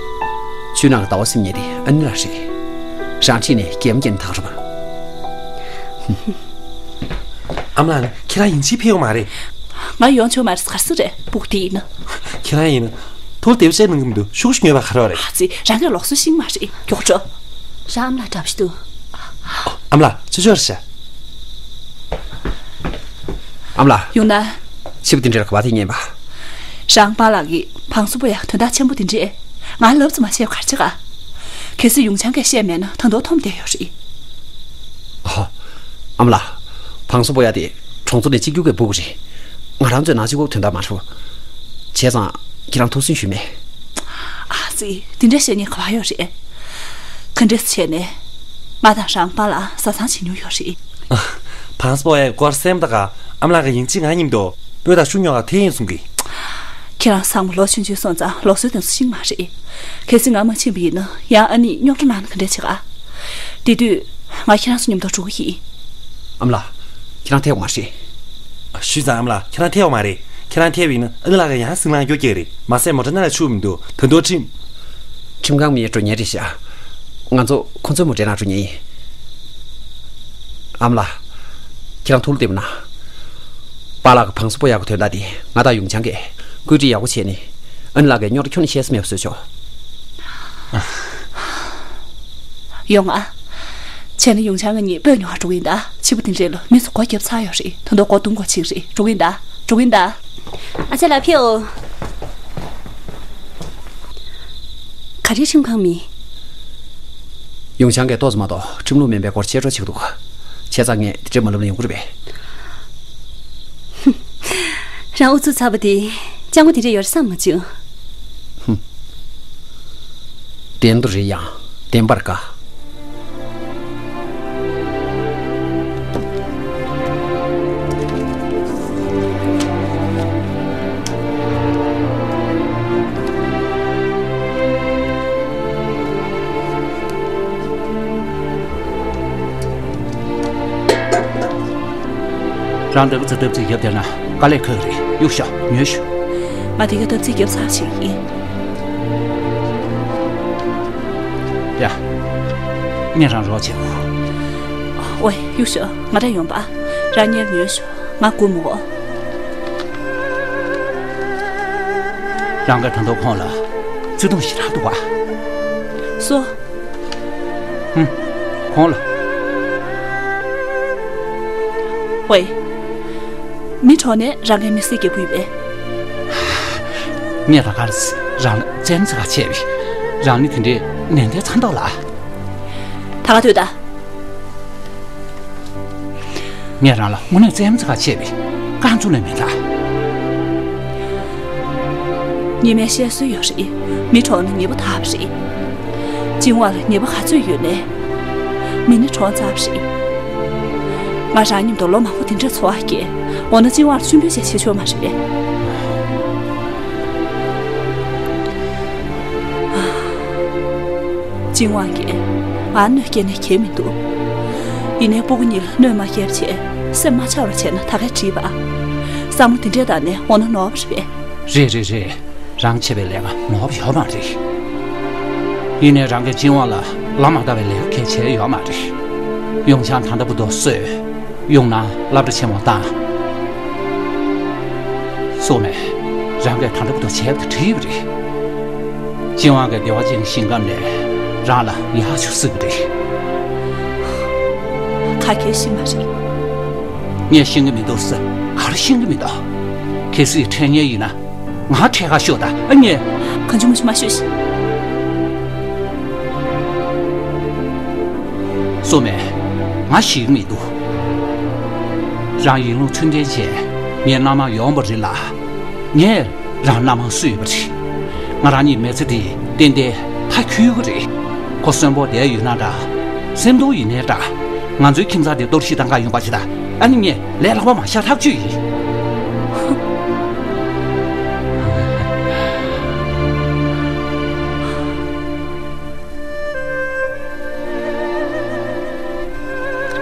ཆུ་ནང་གི་ཟླ་བ་སིམ་མཁན་དེ་ཨ་ནི་ལགས་རེད། རང་ཁྲིད་ནས་རྒྱལ་མོ་རྒྱལ་ནས་ཐག་རོ་བ། ཨ་མ་ལགས། ཁྱེད་རང་ཡིན་གཅིག་ཕེབས་ཡོང་མ་རེད། ང་ཡོང་ཆོག་མ་རེད། ག་རེ་ཟེར་རེད། སྤུ་གུ་དེ་ཡིན་ན། ཁྱེད་རང་ཡིན་ན། ཐུགས་བདེ་བ་བྱས་གནང་གི་མི་འདུག། ཤུགས་ཤུགས་ཉོས་པ་ག་རེ་བ་རེད། ཨ་ཙི། རང་གིས་ལོགས་སུ་ཤེས་མ་རེད། མགྱོགས་འགྲོ། རང་ཨ་མ་ལགས་འདྲ་པོ་ཞིག་འདུག། ཨ་མ་ལགས། ཅོ་ཅོ་རེད་ཤག། ཨ་མ་ལགས། ཡོང་ན། ཕྱི་པོ་དེ་འདྲ་ག་པར་དེ་ཉན་པ། རང་པཱ་ལགས་ཀྱིས་བང་སོ་སྤོ་ཡག་དོན་དག་ཆེན་པོ་དེ་འདྲས། ང་ལབ་ཙམ་མ་བྱས་པ་ག་རེ་བྱེད་ག། གལ་སྲིད་ཡུང་ཆང་གིས་བཤད་མེད་ན་ད་དུང་འཐོམས་བསྡད་ཡོད་རེད། ཨ། ཨ་མ་ལགས། བང་སོ་སྤོ་ཡག་དེ་གྲོང་ཚོ་ནས་གཅིག་གྱུར་གྱི་སྤུ་གུ་རེད། ང་རང་ཚོའི་ནང་གཅིག་པོ་དོན་དག་མ་རེད། བྱས་ཙང་ཁྱེད་རང་ཐུགས་སུན་ཞུས་མེད། ཨ་ཙི། དེ་འདྲ་བཤད་མཁན་ག་པར་ཡོད་རེད། ག་འདྲས་བྱས་ནས་ང་དང་རང་པཱ་ལགས་བཟའ་ཚང་བྱེད་མྱོང་ཡོད་རེད། ཨ། བང་སོ་སྤོ་ཡག་སྐོར་གསན་པ་དང་། ཨ་མ་ལགས་ཀྱིས་ཡིན་གཅིག་ང་མཉམ་དུ་སྤོས་དང་ཤུ་ཉོ་ག་ཐད་ཡིན་གསུང་གི། ཁྱེད་རང་ཚང་མ་ལོ་ཆུང་ཆུང་སོང་ཙང་ལོགས་སུ་དེ་ཚོ་ཤེས་མ་རེད། གལ་སྲིད་ང་མ་ཕྱིན་པ་ཡིན་ན་ཡང་ཨ་ནེས་རྙོག་དྲ་གནང་ན་ག་འདྲས་བྱེད་ག། དེ་དུས་ང་ཁྱེད་རང་ཚོ་མཉམ་དུ་འགྲོ་གི་ཡིན། ཨ་མ་ལགས། ཁྱེད་རང་ཐད་ཡོང་མ་རེད། ཞུས་ཙང་ཨ་མ་ལགས། ཁྱེད་རང་ཐད་ཡོང་མ་རེད། ཁྱེད་རང་ཐད་པ་ཡིན་ན་ཨ་ནེ་ལགས་ཀྱིས་ཡང་སྲིད་ལང་སྐྱོ་སྐྱེ་རེད། མ་ཟད་མོ་ཊ་ནང་ལ་ཆུ་མི་འདུག། ད་དུང་ཁྲིམས། ཁྲིམས་ཁང་མི་ཡིན་འགྲོ་མཁན་རེད་ཤག། ང་ཚོ་ཁོ་ཚོའི་མོ་ཊའི་ནང་འགྲོ་མཁན་ཡིན། ཨ་མ་ལགས། ཁྱེད་རང་ཐུགས་བློ་བདེ་པོ་གནང་། པཱ་ལགས་ཀྱི་བང་སོ་སྤོ་ཡག་གི་དོན་དག་དེ་ང་དང་ཡུང་ཆང་གིས་བཀོད་སྒྲིག་ཡག་པོ་བྱས་ནས། ཨ་ནེ་ལགས་ཀྱིས་རྙོག་དྲ་ཁྱོན་ནས་བཤད་ས་མེད་པ་བཟོས་ཆོག། ཡོང་ང་། བྱས་ན་ཡུང་ཆང་ང་གཉིས་སྤོས་ཉོ་ག་འགྲོ་གི་ཡིན་ད། ཕྱི་པོ་དེ་འདྲས་ལ་མི་ཚོ་སྒོ་བརྒྱབ་ཚར་ཡོད་རེད། ད་དུང་སྒོ་རྡུང་དགོས་ཅིག་རེད། འགྲོ་གི་ཡིན་ད། འགྲོ་གི་ཡིན་ད། ཨ་ཅེ་ལགས་ཕེའོ། ག་རེ་ཁྲིམས་ཁང་མི། ཡུང་ཆང་གིས་ཏོག་ཙམ་མ་གཏོགས་ཁྲིམས་ལུགས་མིན་པའི་སྐོར་བཤད་གྲོས་བྱེད་ཀྱི་འདུག། བྱས་ཙང་ངས་དེ་འདྲས་མ་ལབ་ན་ཡོང་གི་རེད་པས། རང་ཨུ་ཚུགས་ཚ་པོ་དེ་སྤྱང་པོ་དེ་འདྲས་ཡོད་རེད་བསམ་མ་བྱུང་། ཧུམ། བདེན་དུ་རེད་ཡང་བདེན་པར་དགའ། རང་འདི་ག་ཚོད་སྟབས་ཚིག་བརྒྱབ་བསྡད་ན་དཀའ་ལས་ཁག་གི་རེད། གཡུག་ཤོག་ཉོས་ཤོག་ང་དེ་ག་སྟབས་ཚིག་བརྒྱབ་ཚར་བྱེད་ཀྱི་ཡིན། ཡ། ངས་རང་རོགས་བྱེད་དགོས། ཝེ། གཡུག་ཤོག་ང་འདྲ་ཡོང་པ། རང་གཉེར་ཉོས་ཤོག་ང་སྒུག་མི་དགོས། རང་གིས་ད་དུང་ཁོང་ལ་བརྩེ་དུང་ཞེ་དྲག་འདུག་པ། སོ། ཧུམ། ཁོང་ལ། ཝེ། མི་གྲོངས་ནས་རང་གིས་མི་གསོད་རྒྱག་གི་ཡོད་པས། ངས་ད་ག་རང་ལ་བཙན་འཛུལ་བྱས་པས། རང་ནི་དེ་འདྲའི་ནན་ཏན་ཚ་མདོག་ལ། ད་ག་སྡོད་ད། ངས་རང་ལ་དངོས་གནས་བཙན་འཛུལ་བྱས་པས་རྐང་བཙུགས་ནས་མི་ད། ཉི་མས་བཤད་སྲོལ་ཡོད་རེད། མི་གྲོངས་ན་ཉེ་པོ་དག་པ་རེད། སྤྱི་དབང་ལ་ཉེ་པོ་ག་ཚོད་ཡོད་ནའི། མི་ནི་གྲོངས་ཚར་བ་རེད། ང་རང་མཉམ་དུ་ལོ་མང་པོ་དེ་འདྲ་འཚོ་བ་སྐྱེལ། འོ་ན་སྤྱི་དབང་ལ་མཆོད་འབུལ་བྱས་བྱེད་ཆོག་མ་རེད་པས། སྤྱི་དབང་གིས་ང་གནོད་སྐྱེལ་ནས་ཁྱད་མི་འདུག། ཡིན་ནའི་སྤུ་གུ་གཉིས་ལ་གནོད་མ་སྐྱེལ་བྱས་སེམས་མ་འཆའ་བར་བྱས་ན་ད་གས་འགྲིག་པ། བསམ་བློ་དེ་འདྲས་བཏང་ནས་འོ་ན་ནོར་བ་རེད་པས། རེད་རེད་རེད། རང་བྱས་པའི་ལས་ཀ་ནོར་བ་ཡོད་མ་རེད། ཡིན་ནའི་རང་གིས་སྤྱི་དབང་ལ་ལག་མ་བརྡབས་པའི་ལས་ཀ་གལ་ཆེ་ཡོད་མ་རེད། ཡུང་ཆང་ད་ལྟ་བར་དུ་གསོས། ཡུང་ན་སློབ་གྲྭ་ཆེན་མོ་བཏང་། སོ་མས། རང་གིས་ད་ལྟ་བར་དུ་བྱས་པ་དེ་འགྲིག་པ་རེད། སྤྱི་དབང་གི་བདེ་བ་ཅན་ཞིང་ཁམས་ནས་རང་ལ་ཡག་ཤོས་སྲིད་ཀྱི་རེད། ག་གེ་ཤེས་མ་རེད། ངས་ཤེས་ཀྱི་མི་འདུག་ཟེར། ག་རེ་ཤེས་ཀྱི་མི་འདུག། གལ་སྲིད་ཁྲེལ་ཉེས་ཡིན་ན། ང་ཁྲལ་ཁ་ཤོག་ད་ཨ་ངས། གང་བྱུང་མ་བྱུང་མ་ཤོད་ཤིག། སོ་མས། ང་ཞིག་མི་འདུག། རང་ཡིན་ལུགས་ཚུལ་ལྡན་བྱས་ངའི་མནའ་མ་ཡོང་བ་རེད་ལ། ངས་རང་མནའ་མ་གསོས་ཡོད་པ་རེད། ང་རང་གཉིས་མི་ཚེ་འདི་ཏན་ཏན་མཐའ་འཁྱོལ་གི་རེད། ཁོ་གསོན་པོ་བསྡད་ཡོད་ན་འདྲ། སེམས་སྡུག་ཡིན་ནའི་འདྲ། ང་ཚོའི་ཁྱིམ་ཚང་འདི་གཏོར་བཤིག་བཏང་ག་ཡོང་པ་ཞིག་ད་ཨ་ནི་ངས་ལས་སླ་པོ་མ་བཞག་ཐག་ཆོད་ཡིན།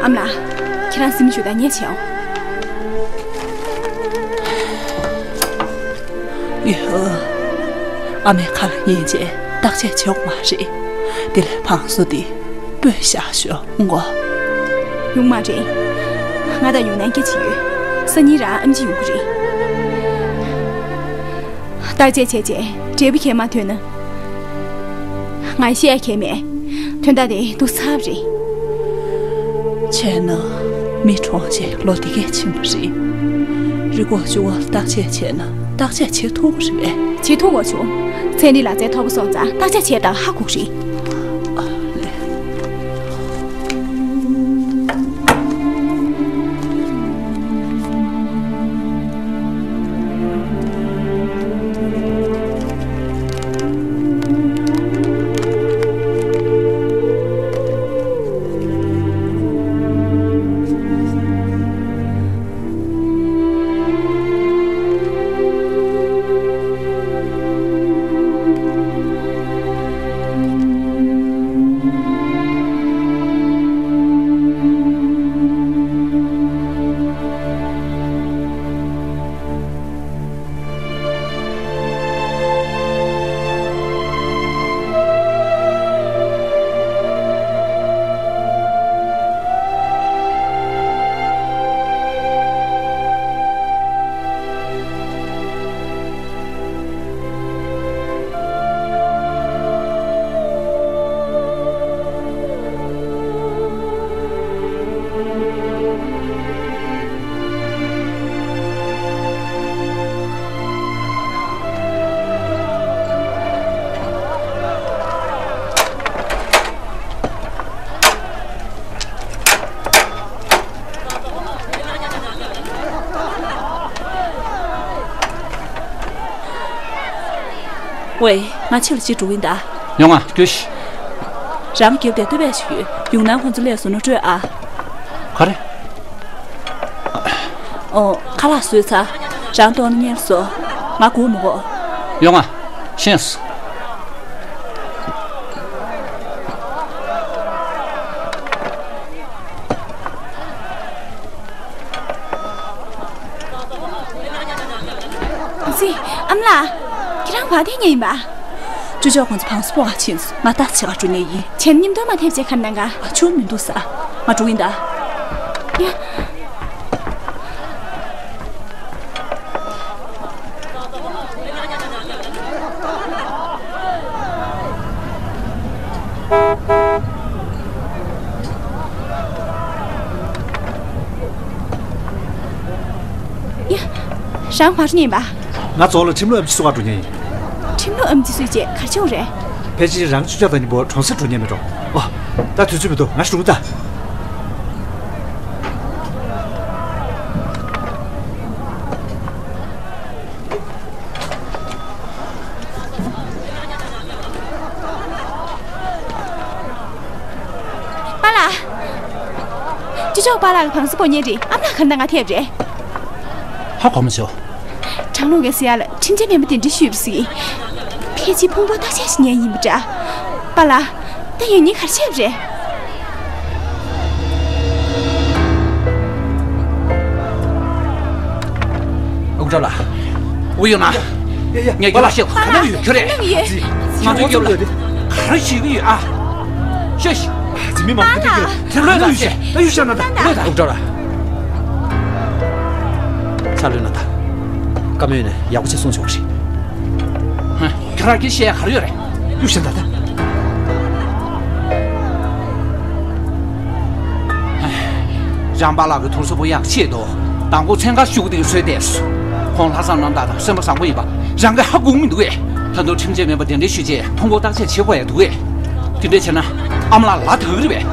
ཨ་མ་ལགས། ཁྱེད་རང་སེམས་ཞུ་དང་ཉེ་བྱེད་འོང་། ཡོ། ཨ་མའི་ཁ་ལ་ཉན་བྱས་བརྟག་དཔྱད་བྱེད་དགོས་མ་རེད། དེ་ལས་བང་སོ་འདི་སྤོས་བཞག་ཤོག་ངོ་། ཡོང་མ་རེད། ང་དང་ཡུང་ནན་སྐད་ཆ་ཡོད། སང་ཉིན་རང་ཨེམ་ཆི་ཡོང་གི་རེད། བརྟག་དཔྱད་བྱས་རྗེས་འབྲས་བུ་གས་མ་ཐོན་ན། ང་བཤད་ཡ་གས་མེད། དོན་དག་དེ་སྡུག་ཚ་པོ་རེད། བྱས་ན་མི་གྲོངས་རྗེས་ལོ་འདི་གས་ཕྱིན་པ་རེད། རི་སྒོག་ཆུ་སྒོར་བརྟག་དཔྱད་བྱས་ན་བརྟག་དཔྱད་བྱེད་ཐུབ་ཀྱི་རེད་པས། བྱེད་ཐུབ་དགོས་བྱུང་། ཚན་རིག་ལག་རྩལ་མཐོ་པོ་སོང་ཙང་བརྟག་དཔྱད་བྱས་དང་ཧ་གོ་གི་རེད། ཨ་ལེ། ཝེ། ང་ཕྱི་ལ་ཅིག་འགྲོ་གི་ཡིན་ད། ཡོང་ང་། རྒྱུགས་ཤིག་རང་རྒྱབ་དེ་སྟོད་པས་ཞིག་ཡོད། ཡུང་ནན་ཁོང་ཚོ་སླེབས་སོང་ན་སྤྲོད་ཨ། ག་རེ། ཨོ། ཁ་ལག་བཟོས་ཚར། རང་གཏོང་ན་སྔོན་ལ་བཟོ། ང་སྒུག་མི་དགོས། ཡོང་ང་། ཤེས་སོང་། ཨ་ཙི། ཨ་མ་ལགས། ཁྱེད་རང་ག་པར་ཐད་མཁན་ཡིན་པ། ཅོ་ཅོ་ཁོང་ཚོ་བང་སོ་སྤོ་བར་ཕྱིན་སོང་། ང་ལྟ་བྱེད་ག་འགྲོ་མཁན་ཡིན། བྱས་ན་མཉམ་དུ་མ་ཐེབས་བྱས་ག་རེ་གནང་ག་ཨ་ཆུང་མི་འདུག་ས། ང་འགྲོ་གི་ཡིན་ད། ཡ། ཡ། རང་ག་པར་ཡིན་པ། ང་རྫོང་ལ་ཁྲིམས་ལུགས་ཨེམ་ཆི་བཙུགས་ག་འགྲོ་མཁན་ཡིན། ཁྲིམས་ལུགས་ཨེམ་ཆི་བཙུགས་རྗེས་ག་རེ་བྱེད་དགོས་རེད། ཕལ་ཆེར་རང་ཅོ་ཅོ་དང་མཉམ་པོ་གྲོང་གསེབ་འགྲོ་མཁན་མེད་འགྲོ། ཨོ། ད་དུས་ཚོད་མི་འདུག་ང་ཞིག་འགྲོ་གི་ད། པཱ་ལགས། ཅོ་ཅོ་པཱ་ལགས་ཀྱི་བང་སོ་སྤོ་མཁན་རེད། ཨ་མ་ལགས་ག་རེ་གནང་ག་ཐད་རེད། ཧ་གོ་མ་བྱུང་། ཁྲང་ལུང་གིས་ཟེར་ཡག་ལ་ཁྲིམས་འཆར་མེད་པ་གདན་འདྲེན་ཞུས་པ་ཟེར། ཕལ་ཆེར་ཕུང་པོ་བརྟག་དཔྱད་བྱེད་མཁན་ཡིན་པ་འདྲ། པཱ་ལགས། ད་ཡང་སྙིང་ག་རེ་བྱས་པ་རེད། ཨུ་ཀྲ་ལགས། ཨུ་ཡོན་ན། ཡ་ཡ། ངས་ཁྱོད་ལ་བཤད་དགོས། པཱ་ལགས། ག་རེ་ཡོད་ཁྱོད་རེད། ག་རེ་ཡོད། ང་ཚོའི་རྒྱབ་ལ་ག་རེ་བྱེད་ཀྱི་ཡོད་ཨ། ཤོད་ཤིག་ཨ་ཙི། མི་མང་པོ་སྡོད་ཀྱི་རེད། དེ་ལོས་དང་ཞེས་ད་ཡུལ་ཤར་ན་ད་ལོས་དང་། ཨུ་ཀྲ་ལགས། ཕྱག་ལོས་ན་ད། བཀའ་མོལ་ནས་ཡག་པོ་ཅིག་གསུངས་ཆོག་གི་རེད། ཁྱོད་རང་གིས་བཤད་ཡག་ག་རེ་ཡོད་རེད། གཡུག་བཞིན་ད་ལྟ། རང་པཱ་ལགས་ཀྱི་དུར་སོ་པོ་གཡང་ཆེད་དུ་མདང་དགོང་མཚན་ག་ཤུགས་ལྡན་བཟོས་བསྡད་སོང་། ཁོང་ལྷག་བསམ་རྣམ་དག་དང་སེམས་པ་བཟང་པོ་ཡིན་པ་རང་གིས་ཧ་གོ་གི་མི་འདུག་གས། ད་དུང་ཁྲིམས་ཆད་མེད་པ་གདན་འདྲེན་ཞུས་རྗེས་ཕུང་པོ་བརྟག་དཔྱད་བྱེད་དགོས་ཡ་འདུག་གས། དེ་འདྲ་བྱས་ན་ཨ་མ་ལགས་ལ་དགའ་གི་རེད་པས།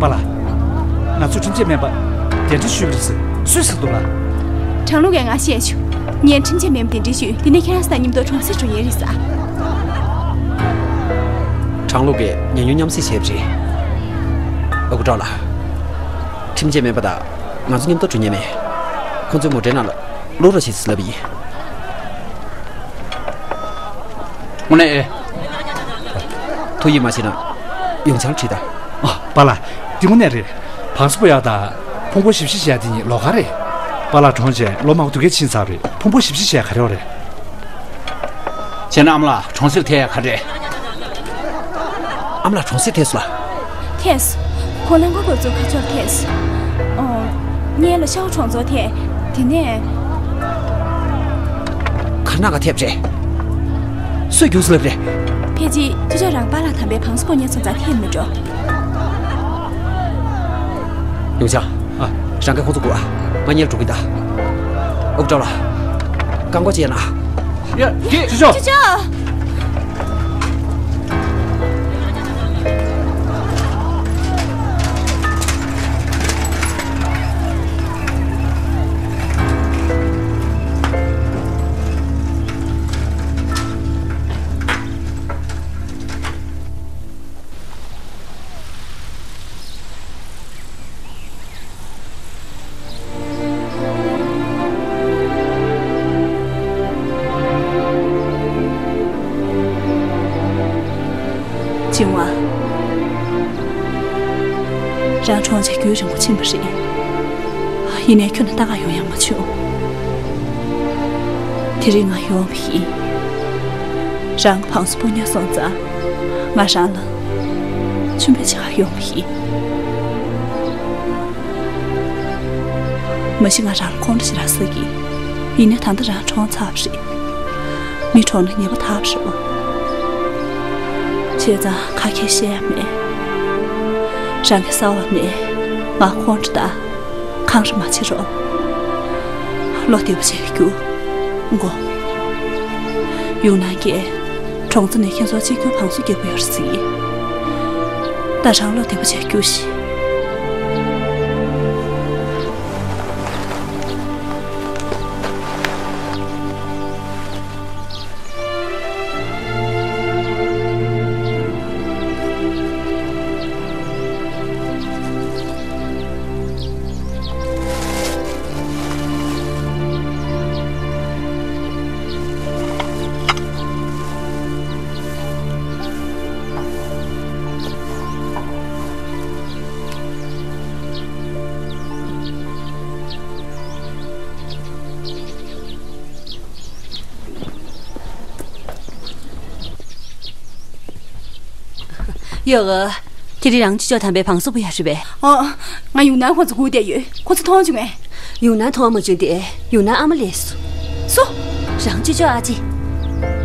པཱ་ལགས། ང་ཚོས་ཁྲིམས་ཆད་མེད་པ་གདན་འདྲེན་ཞུས་པ་རེད་ཟེར་སུས་ཟེར་འདུག་ལགས། ཁྲང་ལུང་གིས་ང་བཤད་བྱུང་། ངས་ཁྲིམས་ཆད་མེད་པ་གདན་འདྲེན་ཞུས། དེ་ནས་ཁྱེད་རང་ཚོ་དང་མཉམ་དུ་གྲོང་གསེབ་འགྲོ་ཡས་རེད་ཟེར། ཁྲང་ལུང་གིས་ཉམས་མྱོང་མཉམ་བསྲེས་བྱས་པ་རེད། ཨ་ཁུ་ཀྲོའུ་ལགས། ཁྲིམས་ཆད་མེད་པ་དང་ང་ཚོ་མཉམ་དུ་འགྲོ་མཁན་མེད། ཁོང་ཚོའི་མོ་ཊའི་ནང་ལ་བླུག་རོགས་བྱེད་ཟེར་ལབ་པ་ཡིན། དངོས་གནས་ཨེ། ཐུགས་ཡིད་མ་ཆེས་ན་ཡུང་ཆང་དྲིས་དང་། ཨ། པཱ་ལགས། འདི་དངོས་གནས་རེད། བང་སོ་སྤོ་ཡག་དང་ཕུང་པོ་ཞིབ་བཤེར་བྱེད་ཡག་དེ་གཉིས་ལོགས་ཀ་རེད། པཱ་ལགས་གྲོངས་རྗེས་ལོ་མང་པོ་སྡོད་མཁན་ཕྱིན་ཚར་བ་རེད། ཕུང་པོ་ཞིབ་བཤེར་བྱེད་ཡག་ག་རེ་ཡོད་རེད། བྱས་ན་ཨ་མ་ལགས་གྲོང་གསེབ་ཐད་ཡག་ག་རེ་རེད། ཨ་མ་ལགས་གྲོང་གསེབ་ཐད་སོང་ལགས། ཐད་སོང་། ཁོང་རླངས་འཁོར་འགོ་བཙུགས་ཁ་ཕྱོགས་ཐད་སོང་། ཨོ། སྔོན་ལ་ཤའོ་གྲོང་ཚོར་ཐད། དེ་ནས། ག་རེ་གནང་ག་ཐད་པ་རེད། སུས་རྒྱུགས་ཟེར་ལབ་རེད། ཕལ་ཆེར་ཅོ་ཅོ་རང་པཱ་ལགས་དམ་པའི་བང་སོ་སྤོ་མཁན་སོང་ཙང་ཐད་མི་འགྲོ། ཡུང་ཆང་། ཨ། རང་གིས་ཁོང་ཚོ་སྒུག་ཨ། ང་གཉིས་འགྲོ་གི་ཡིན་ད། ཨུ་ཀྲོའུ་ལགས། རྐང་འཁོར་ཅིག་ཡ་ན། ཡ། ཅོ་ཅོ། ཅོ་ཅོ། ཅིང་ཝང་། རང་གྲོངས་རྗེས་རྒྱུན་རིང་པོ་ཕྱིན་པ་རེད། ཡིན་ནའི་ཁྱོད་ལ་ལྟ་ག་ཡོང་ཡག་མ་བྱུང་། དེ་རིང་ང་ཡོང་བ་ཡིན། རང་གི་བང་སོ་སྤོ་མཁན་སོང་ཙང་། ང་རང་ལ་མཆོད་མེ་ཕུལ་ག་ཡོང་བ་ཡིན། མ་གཞི་ང་རང་ལ་ཁོང་ཁྲོ་ཞེ་དྲག་ཟ་གི། ཡིན་ནའི་ད་ལྟ་རང་གྲོངས་ཚར་བ་རེད། མི་གྲོངས་ན་ཉེས་པ་དག་པ་རེད་པ། བྱས་ཙང་ཁ་སྐད་བཤད་ཡག་མེད། རང་གིས་གསལ་བ་མེད། ང་ཁོང་ཁྲོ་དང་། འཁང་ར་མ་བྱེད་རོགས། བློ་བདེ་པོ་བྱས་རྒྱུགས། མགོ། ཡུང་ནན་གྱིས་གྲོང་ཚོ་ནས་ཁྱེད་ཚོར་གཅིག་གྱུར་བང་སོ་རྒྱག་གི་ཡོད་རེད་ཟེར། ད་རང་བློ་བདེ་པོ་བྱས་རྒྱུགས་ཤིག། ཡོ། ཁྱེད་རང་ཅོ་ཅོ་དམ་པའི་བང་སོ་པོ་ཡོད་རེད་པས། ཨོ། ང་ཡུང་ནན་ཁོང་ཚོ་སྒུག་བསྡད་ཡོད། ཁོང་ཚོ་མཐོང་བྱུང་ངས། ཡུང་ནན་མཐོང་མ་བྱུང་སྟེ། ཡུང་ནན་ཨ་མ་སླེབས་སོང་། སུ། རང་ཅོ་ཅོ་ཨ་ཅེ།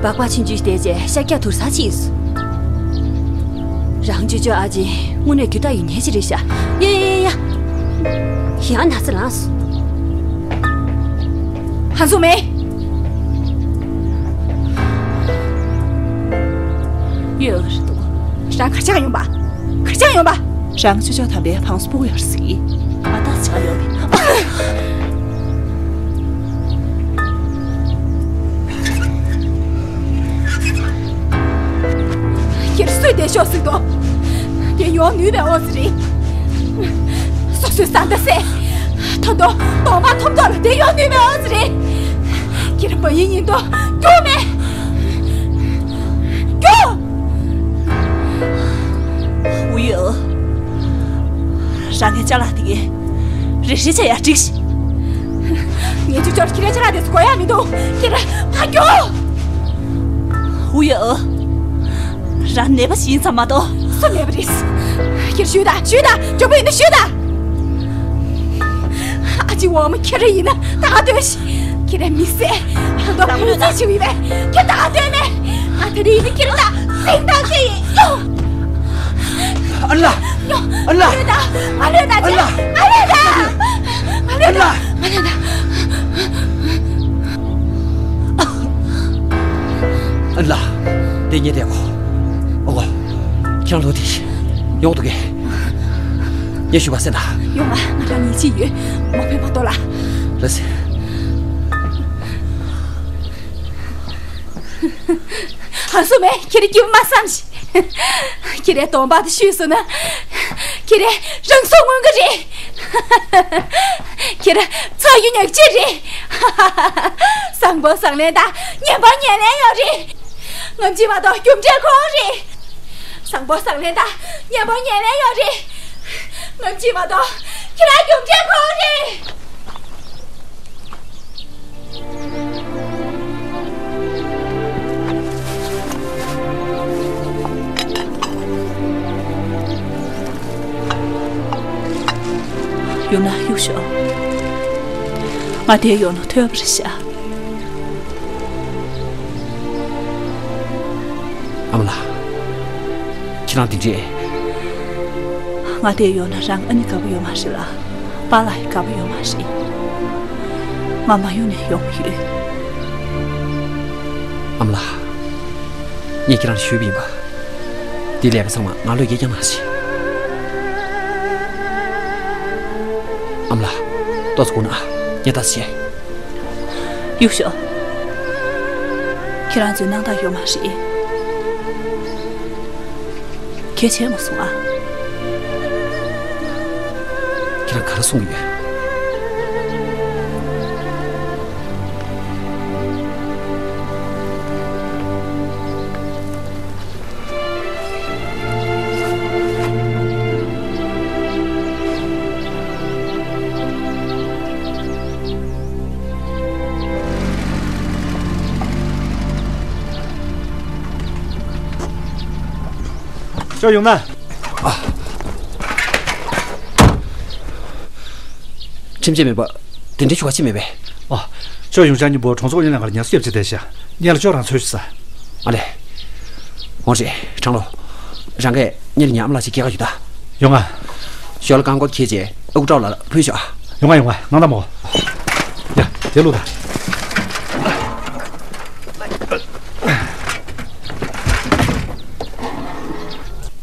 སྦག་སྦག་ཆུང་ཆུང་བསྡད་རྗེས་ཤ་རྒྱགས་དུར་ས་ཕྱིན་སོང་། རང་ཅོ་ཅོ་ཨ་ཅེ་དངོས་གནས་རྒྱུ་དག་ཡོད་མཁན་ཅིག་རེད་ཤག་ཡ་ཡ་ཡ་ཡ། ཡང་ན་ཚ་ལངས་སོང་། ཧན་སུ་མེ། ཡོད་རེད་འདུག་རང་གར་ཆགས་ཡོང་པ། གར་ཆགས་ཡོང་པ། རང་ཅོ་ཅོ་དམ་པའི་བང་སོ་སྤུ་གུ་ཡོད་ཟིག་ཨ་ཏག་ཆགས་ཡོད་པས། ཁྱེད་སུས་དེ་ཤོག་ཟིག་དོ། དེ་ཡོང་ནུས་པའི་འོ་ཟི་རེད། སོ་སོའི་བཟའ་ཟླ་བསད། ད་དུང་གདོང་པ་ཐོམ་ཐོམ་ལ་དེ་ཡོང་ནུས་པའི་འོ་ཟི་རེད། ཁྱེད་རང་བ་ཡིན་ཡིན་དོ་སྐྱོ་མེད། སྐྱོ། ཝུ་ཡོ། རང་གི་ཅ་ལག་དེ་གས་རེ་ཞིག་བྱས་ཡ་འགྲིག་ཤི། ངས་ཅུ་ཅོར་ཁྱེད་རའི་ཅ་ལག་དེ་ཚོ་དགོས་ཡ་མི་འདུག་ཁྱེད་རང་ཕར་རྒྱུགས། ཝུ་ཡོ། རང་ནད་པ་ཞིག་ཡིན་ཙམ་མ་གཏོགས། སུ་ནད་པ་རེད། ཁྱེད་ཞུས་དང་ཞུས་དང་མགྱོགས་པོ་ཡིན་ན་ཞུས་དང་། ཨ་ཅེ་འོག་མ་ཁྱེད་རང་ཡིན་ན་ད་ག་འདོད་ཤི། ཁྱེད་རང་མི་བསད། ད་དུང་བུ་ཚ་ཞིག་ཡིན་པས་ཁྱེད་ད་ག་འདོད་མེད། ང་དེ་རིང་ཡིན་ན་ཁྱེད་རང་ད་སེང་ཐང་ཅི་ཡིན། ཨ་ལ། ཨ་ལ། ང་ལོས་ད། ང་ལོས་ད། ཨ་ལ། ང་ལོས་ད། ང་ལོས་ད། ང་ལོས་ད། ཨ་ལ། དེ་ཉེ་དེ་གོ། ཨོ་གོ། ཁྱེད་རང་ལོ་དེ། ཡོང་འདུག་གས། ངས་ཞུ་བ་སེ་ན། ཡོང་ང་ང་རང་ཉིད་ཅི་ཡོད། མ་ཕན་མ་ཏོ་ལ། ལ་སེ། ཧང་སུ་མེ་ཁྱེད་རི་སྐྱིབ་མ་བསམ་ཞིག་ཁྱེད་རའི་གདོང་པ་དེ་བཤུས་སོང་ན། ཁྱེད་རའི་རང་སྲོག་མངོན་གི་རེད། ཁྱེད་ར་ཚ་ཡུ་ཉག་ཅི་རེད། བཟང་པོ་བཟང་ལན་དང་ངན་པ་ངན་ལན་ཡོད་རེད། ངམ་ཅི་མ་གཏོགས་རྒྱུ་འབྲས་ཁོ་རེད། བཟང་པོ་བཟང་ལན་དང་ངན་པ་ངན་ལན་ཡོད་རེད། ངམ་ཅི་མ་གཏོགས་ཁྱེད་ར་རྒྱུ་འབྲས་ཁོ་རེད། ཡུང་ན་གཡུག་ཤོག་ང་དེ་ཡོང་ན་ཐོས་པར་བྱ། ཨ་མ་ལགས། ཁྱེད་རང་འདི་འདྲས། ང་དེ་ཡོང་ན་རང་ཨ་ནི་དགའ་པོ་ཡོད་མ་རེད་ལ། པཱ་ལགས་ཡང་དགའ་པོ་ཡོད་མ་རེད། ང་མ་ཡོང་ནས་ཡོང་གི་ཡོད། ཨ་མ་ལགས། ངས་ཁྱེད་རང་ལ་ཞུས་པ་ཡིན་པ། འདི་ལས་ཀ་ཚང་མ་ང་བློས་འགེལ་རྐྱང་མ་བྱེད། ཨ་མ་ལགས། ཏོག་ཙམ་སྒུག་ན་ཨ། ངས་ལྟ་ཙམ་བྱེད། གཡུག་ཤོག་ཁྱེད་རང་ཚོའི་སྣང་དག་ཡོད་མ་རེད། གལ་ཆེ་མ་སོང་ཨ། ཁྱེད་རང་ག་རེ་གསུང་གི་ཡོད། ཅོ་ཡུང་ན། ཁྲིམས་ཆད་མེད་པ། དེ་འདྲའི་ཞུ་བ་ཅི་མེད་པས། ཨོ། ཅོ་ཡུང་ཅང་གཉིས་པོ་གྲོང་ཚོ་ཨུ་ཡོན་ལྷན་ཁང་ལ་ཉར་ཚགས་བྱས་བསྡད་ཤག་ཉེ་ལ་ཅོ་རང་འཚོལ་ཤོག་ཟ། ཨ་ལེ། འོང་རེད་ཁྲང་ལོ། རང་གིས་ཉེ་ལ་ཉ་ཨ་མ་ལགས་ཅིག་སྐྱེལ་ག་ཡོད་ད། ཡོང་ང་། ཞོར་ལ་རྐང་འཁོར་འཁྱེར་རྗེས་ཨ་ཁུ་ཀྲའོ་ལགས་ལ་ཕུལ་ཤོག་ཨ། ཡོང་ང་ཡོང་ང་ནང་ད་མོ། ཡ་དེ་ལུག་ད།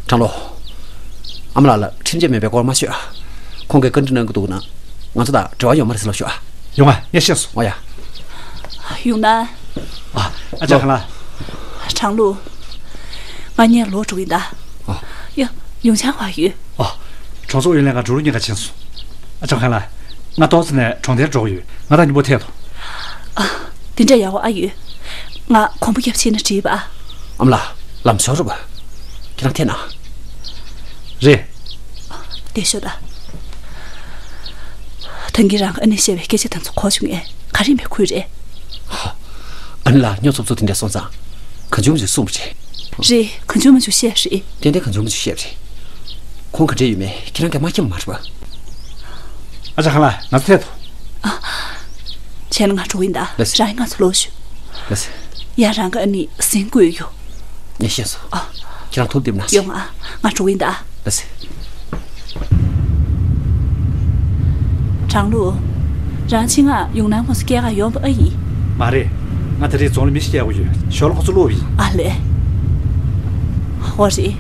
ཁྲང་ལོ། ཨ་མ་ལགས་ལ་ཁྲིམས་ཆད་མེད་པའི་སྐོར་མ་ཤོད་ཨ། ཁོང་གིས་བཀའ་འདྲི་གནང་གི་འདུག་ན། ང་ཚོ་དང་འབྲེལ་བ་ཡོད་མ་རེད་ཟེར་ལབ་ཤོག་ཨ། ཡོང་ང་ངས་ཤེས་སོང་། ཨོ་ཡ། ཡུང་ན། ཨ། ཨ་ཅག་ཁ་ལ། ཁྲང་ལུ། ང་གཉིས་ལོག་འགྲོ་གི་ཡིན་ད། ཨ། ཡ། ཡུང་ཆང་བ་ཡོད། ཨ། གྲོང་ཚོ་ཨུ་ཡོན་ལྷན་ཁང་འགྲོ་ལུགས་གཉིས་ཀ་ཕྱིན་སོང་། ཨ་ཅག་ཁ་ལ། ང་ཏོག་ཙམ་ནས་གྲོང་རྡལ་འགྲོ་གི་ཡོད། ང་དང་མཉམ་པོ་ཐད་དོ། ཨ། དེ་འདྲ་ཡག་པོ་ཨ་ཡོད། ང་གོམ་པ་རྒྱབ་ཕྱིན་ན་འགྲིག་པ། ཨ་མ་ལགས། ལམ་ཞོག་རུ་བ། ཁྱེད་རང་ཐད་ན། རེད། བསྡད་ཤོག་ད། ཐང་གིས་རང་ཨ་ནེ་བཤད་པའི་སྐད་ཆ་དེ་ཚོ་གོ་བྱུང་ངས་ག་རེ་ཡིན་པའི་ཁུལ་རེད། ཨ་ནེ་ལགས་སྨྱོ་ཚུབ་ཚུབ་དེ་འདྲ་སོང་ཙང་། གང་བྱུང་མི་བྱུང་གསུངས་པ་རེད། རེད། གང་བྱུང་མང་བྱུང་བཤད་རེད། ཏན་ཏན་གང་བྱུང་མང་བྱུང་བཤད་རེད། ཁོང་ག་འདྲས་ཡོད་མེད་ཁྱེད་རང་གིས་མ་མཁྱེན་མ་རེད་པ། ཨ་ཅག་ཁང་ལགས། ང་ཚོ་ཐད་དོ། བྱས་ན་ང་འགྲོ་གི་ཡིན་ད། ལགས་སེ། རང་ང་ཚོ་ལོག་ཤོག་ལགས་སེ། ཡ། རང་གི་ཨ་ནི་ཟིན་དགོས་ཡོད། ངས་ཤེས་སོང་། ཨ། ཁྱེད་རང་ཐུགས་བདེ་པོ་གནང་ཞིག་ཡོང་ཨ། ང་འགྲོ་གི་ཡིན་ད། ལགས་སེ། དྲང་ལུགས། རང་ཆེད་མངགས་ཡུང་ནན་ཁོངས་སུ་སྐྱེལ་ག་ཡོང་པ་ཨེ་ཡིན། མ་རེད། ང་ད་རེས་རྫོང་ལ་མི་ཞིག་སྐྱེལ་དགོས་ཡོད། ཞོར་ལ་ཁོ་ཚོ་བླུགས་པ་ཡིན། ཨ་ལས། འོ་རེད།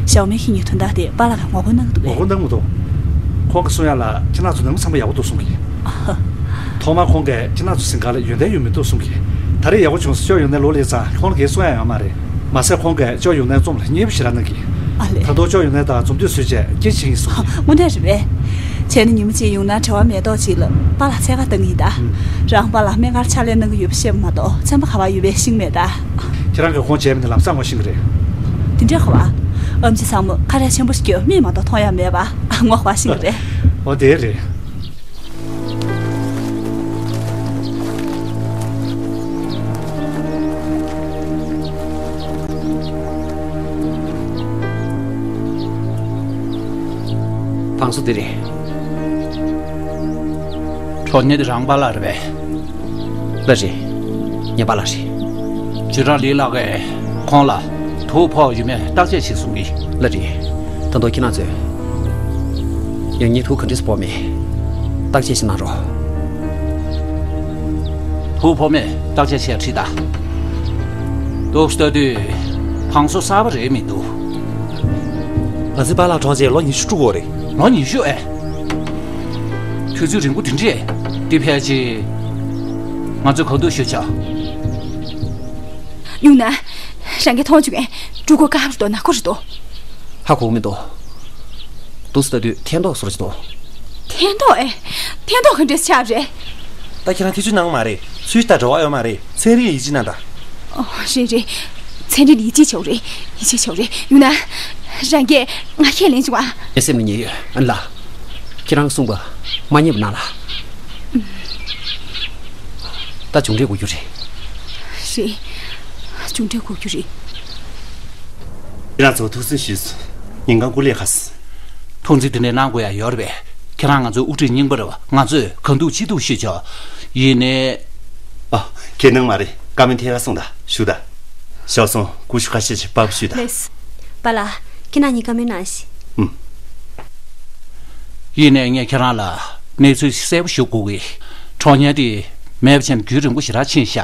ཞའོ་མེ་ཁི་གཉིས་དོན་དག་དེ་པཱ་ལགས་ཀྱིས་ངོ་རྒོལ་གནང་གི་འདུག་གས། ངོ་རྒོལ་གནང་མི་འདུག་ཁོང་གིས་གསུང་ཡ་ལ་ཁྱེད་རང་ཚོ་ནང་མི་ཚང་མ་ཡག་པོ་འདུག་གསུང་གི། ཨ་ཧ། ཐོག་མར་ཁོང་གིས་ཁྱེད་རང་ཚོ་ཟིན་ག་ལ་ཡོན་ཏན་ཡོད་མི་འདུག་གསུང་གི། ད་རེས་ཡག་པོ་བྱུང་སོང་། ཅོ་ཡུང་ནན་ལོག་སླེབས་ཙང་ཁོང་ལ་གའི་གསུང་ཡ་ཡོད་མ་རེད། མ་ཟད་ཁོང་གིས་ཅོ་ཡུང་ནན་རྩོམ་ལ་མཉེས་པོ་ཞེ་དྲག་གནང་གི། ཨ་ལས། ད་དུང་ཅོ་ཡུང་ནན་དང་འཛོམས་འདུ་བཟོས་བྱས་སྐད་ཆ་བྱེད་ཀྱི་ཡིན་གསུང་གི། དངོས་གནས་རེད་པས། བྱས་ན་ཉིན་མོ་གཅིག་ཡུང་ནན་བྲེལ་བ་མེད་མདོག་ཅིག་ལ་པཱ་ལགས་འཚོལ་ག་བཏང་གི་ཡིན་ད། ཨུམ། རང་པཱ་ལགས་སྨན་ཁང་ཕྱག་ལས་གནང་གི་ཡོད་པ་ཤེས་པ་མ་གཏོགས་ཚན་པ་ག་པར་ཡོད་པ་ཤེས་ཀྱི་མེད་ད། ཁྱེད་རང་གིས་ཁོང་བྱས་པ་འདི་ལམ་སང་ངོ་ཤེས་ཀྱི་རེད། དེ་འདྲའི་ག་པར། ཨེམ་ཆི་ཚང་མ་ཁ་རས་ཆེན་པོ་ཞིག་གིས་མིག་མ་གཏོགས་མཐོང་ཡ་མེད་པ། ཨ། ངོ་ག་པར་ཤེས་ཀྱི་རེད། འོ་དེ་རེད། ཕང་སོ་དེ་རེད། གྲོགས་ཉེ་དེ་རང་པཱ་ལགས་རེད་པས། ལགས་རེད། ངའི་པཱ་ལགས་རེད། ཇུ་ར་ལི་ལགས་ཀྱིས་ཁོང་ལ་དུག་ཕོག་ཡོད་མེད་བརྟག་དཔྱད་བྱེད་གསུང་གི། ལགས་རེད། ད་དུང་ཁྱེད་རང་ཚོས་ཡང་སྙིང་དུག་ག་འདྲས་སེ་ཕོག་མེད་བརྟག་དཔྱད་ཞིག་གནང་རོགས། དུག་ཕོག་མེད་བརྟག་དཔྱད་བྱེད་ཡ་ཁྲིད་ད། དུག་ལྟ་དུས་ཕང་སོ་གསར་པ་རེད་མི་འདུག་ང་ཚོའི་པཱ་ལགས་གྲོངས་རྗེས་ལོ་ཉི་ཤུ་དྲུག་འགོར་རེད། ལོ་ཉི་ཤུ་ཨེ། དུས་ཚོད་རིང་པོ་དེ་འདྲས། འདི་ཕལ་ཆེར་ང་ཚོས་གང་ཐུབ་ཞུས་བྱ། ཡུང་ནན། རང་གིས་མཐོང་བྱུང་ངས། ཕྲུ་གུ་དཀར་པོ་རེད་འདུག་ནག་པོ་རེད་འདུག་ཧ་གོ་གི་མི་འདུག་དུག་སེ་ལྟ་དུས་ཐན་ཏོག་བཟོ་འདྲ་ཅིག་འདུག་ཐན་ཏོག་ཨེ། ཐན་ཏོག་ག་འདྲས་ཆགས་པ་རེད། ད་ཁྱེད་རང་ཐེ་ཇུས་གནང་མ་རེད། ཚུལ་ལྟར་འབྲེལ་བ་ཡོད་མ་རེད། ཚན་རིག་ཡིད་ཆེས་གནང་དང་། ཨོ། རེད་རེད། ཚན་རིག་ལ་ཡིད་ཆེས་བྱེད་དགོས་རེད། ཡིད་ཆེས་བྱེད་དགོས་རེད། ཡུང་ནན། རང་གིས་ང་ཁས་ལེན་བྱུང་ཨ། ངའི་སེམས་ནས་ཉན་ཡོད། ཨ་ནི་ལགས། ཁྱེད་རང་གསུངས་པ་མ་ཉན་པ་གནང་ལགས། ད་མཇུག་འབྲས་དགོས་རྒྱུ་རེད། རེད། མཇུག་འབྲས་དགོས་རྒྱུ་རེད། ཁྱེད་རང་ཚོ་ཐུགས་སུན་ཞུས་སོང་། ཉིན་གང་སྐུ་ལས་ཁག་སོང་། ཐུགས་འཚེར་དེ་འདྲ་གནང་དགོས་ཡ་ཡོད་རེད་པས། ཁྱེད་རང་ང་ཚོའི་དབུ་ཁྲིད་རྙིང་པ་རེད་པ། ང་ཚོས་གང་ཐུབ་ཅི་ཐུབ་ཞུས་ཆོག་ཡིན་ནའི། ཨ། ཁྱེད་སྣང་མ་རེད། བཀའ་མོལ་ཐད་ཀར་གསུངས་དང་། བཞུགས་དང་། ཞའོ་སུང་། ཀུ་ཤུ་ཁ་ཤས་ཤིག་པགས་པ་བཤུས་དང་། ལགས། པཱ་ལགས། ཁྱེད་རྣམ་གཉིས་བཀའ་མོལ་གནང་ཞིག་ཨུམ། ཡིན་ནའི་ངས་ཁྱེད་རང་ལ་གནས་ཚུལ་ཞིག་གསལ་པོ་ཞུ་དགོས་ཀྱི། གྲོགས་ཉེ་དེ་མེད་པ་བྱས་ནས་རྒྱུན་རིང་པོ་ཞེ་དྲག་ཕྱིན་ཤག་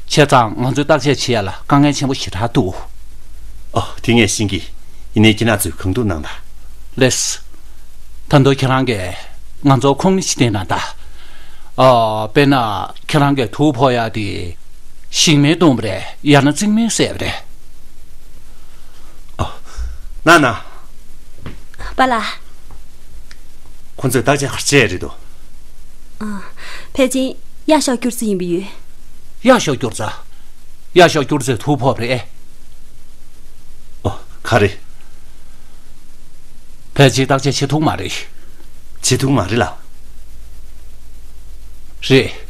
བྱས་ཙང་ང་ཚོས་བརྟག་དཔྱད་བྱེད་ཡ་ལ་དཀའ་ངལ་ཆེན་པོ་ཞེ་དྲག་འདུག་ཨོ། དེ་ངས་ཤེས་ཀྱི། ཡིན་ནའི་ཁྱེད་རྣམ་ཚོས་གང་ཐུབ་གནང་དང་། ལགས། ད་དུང་ཁྱེད་རང་གིས་ང་ཚོར་ཁུངས་སྣེ་ཅིག་བསྟན་གནང་དང་། ཨ། དཔེར་ན་ཁྱེད་རང་གིས་དུག་ཕོག་ཡག་དེ་ཞིང་སྨན་བཏུངས་པ་རེད། ཡང་ན་རྩིག་སྨན་བསྲེས་པ་རེད། ཨ། ན་ན། པཱ་ལགས། ཁོ་ཚོས་བརྟག་དཔྱད་ག་རེ་བྱས་རེད་དོ། ཨ། ཕལ་ཆེར་གཡག་ཤོག་སྐྱུར་རྩི་ཡིན་པ་ཡོད། གཡག་ཤོག་སྐྱུར་རྩི། གཡག་ཤོག་སྐྱུར་རྩིས་དུག་ཕོག་པ་རེད། ཨོ། ག་རེ། ཕལ་ཆེར་བརྟག་དཔྱད་བྱེད་ཐུབ་མ་རེད། བྱེད་ཐུབ་མ་རེད་ལགས། རེད།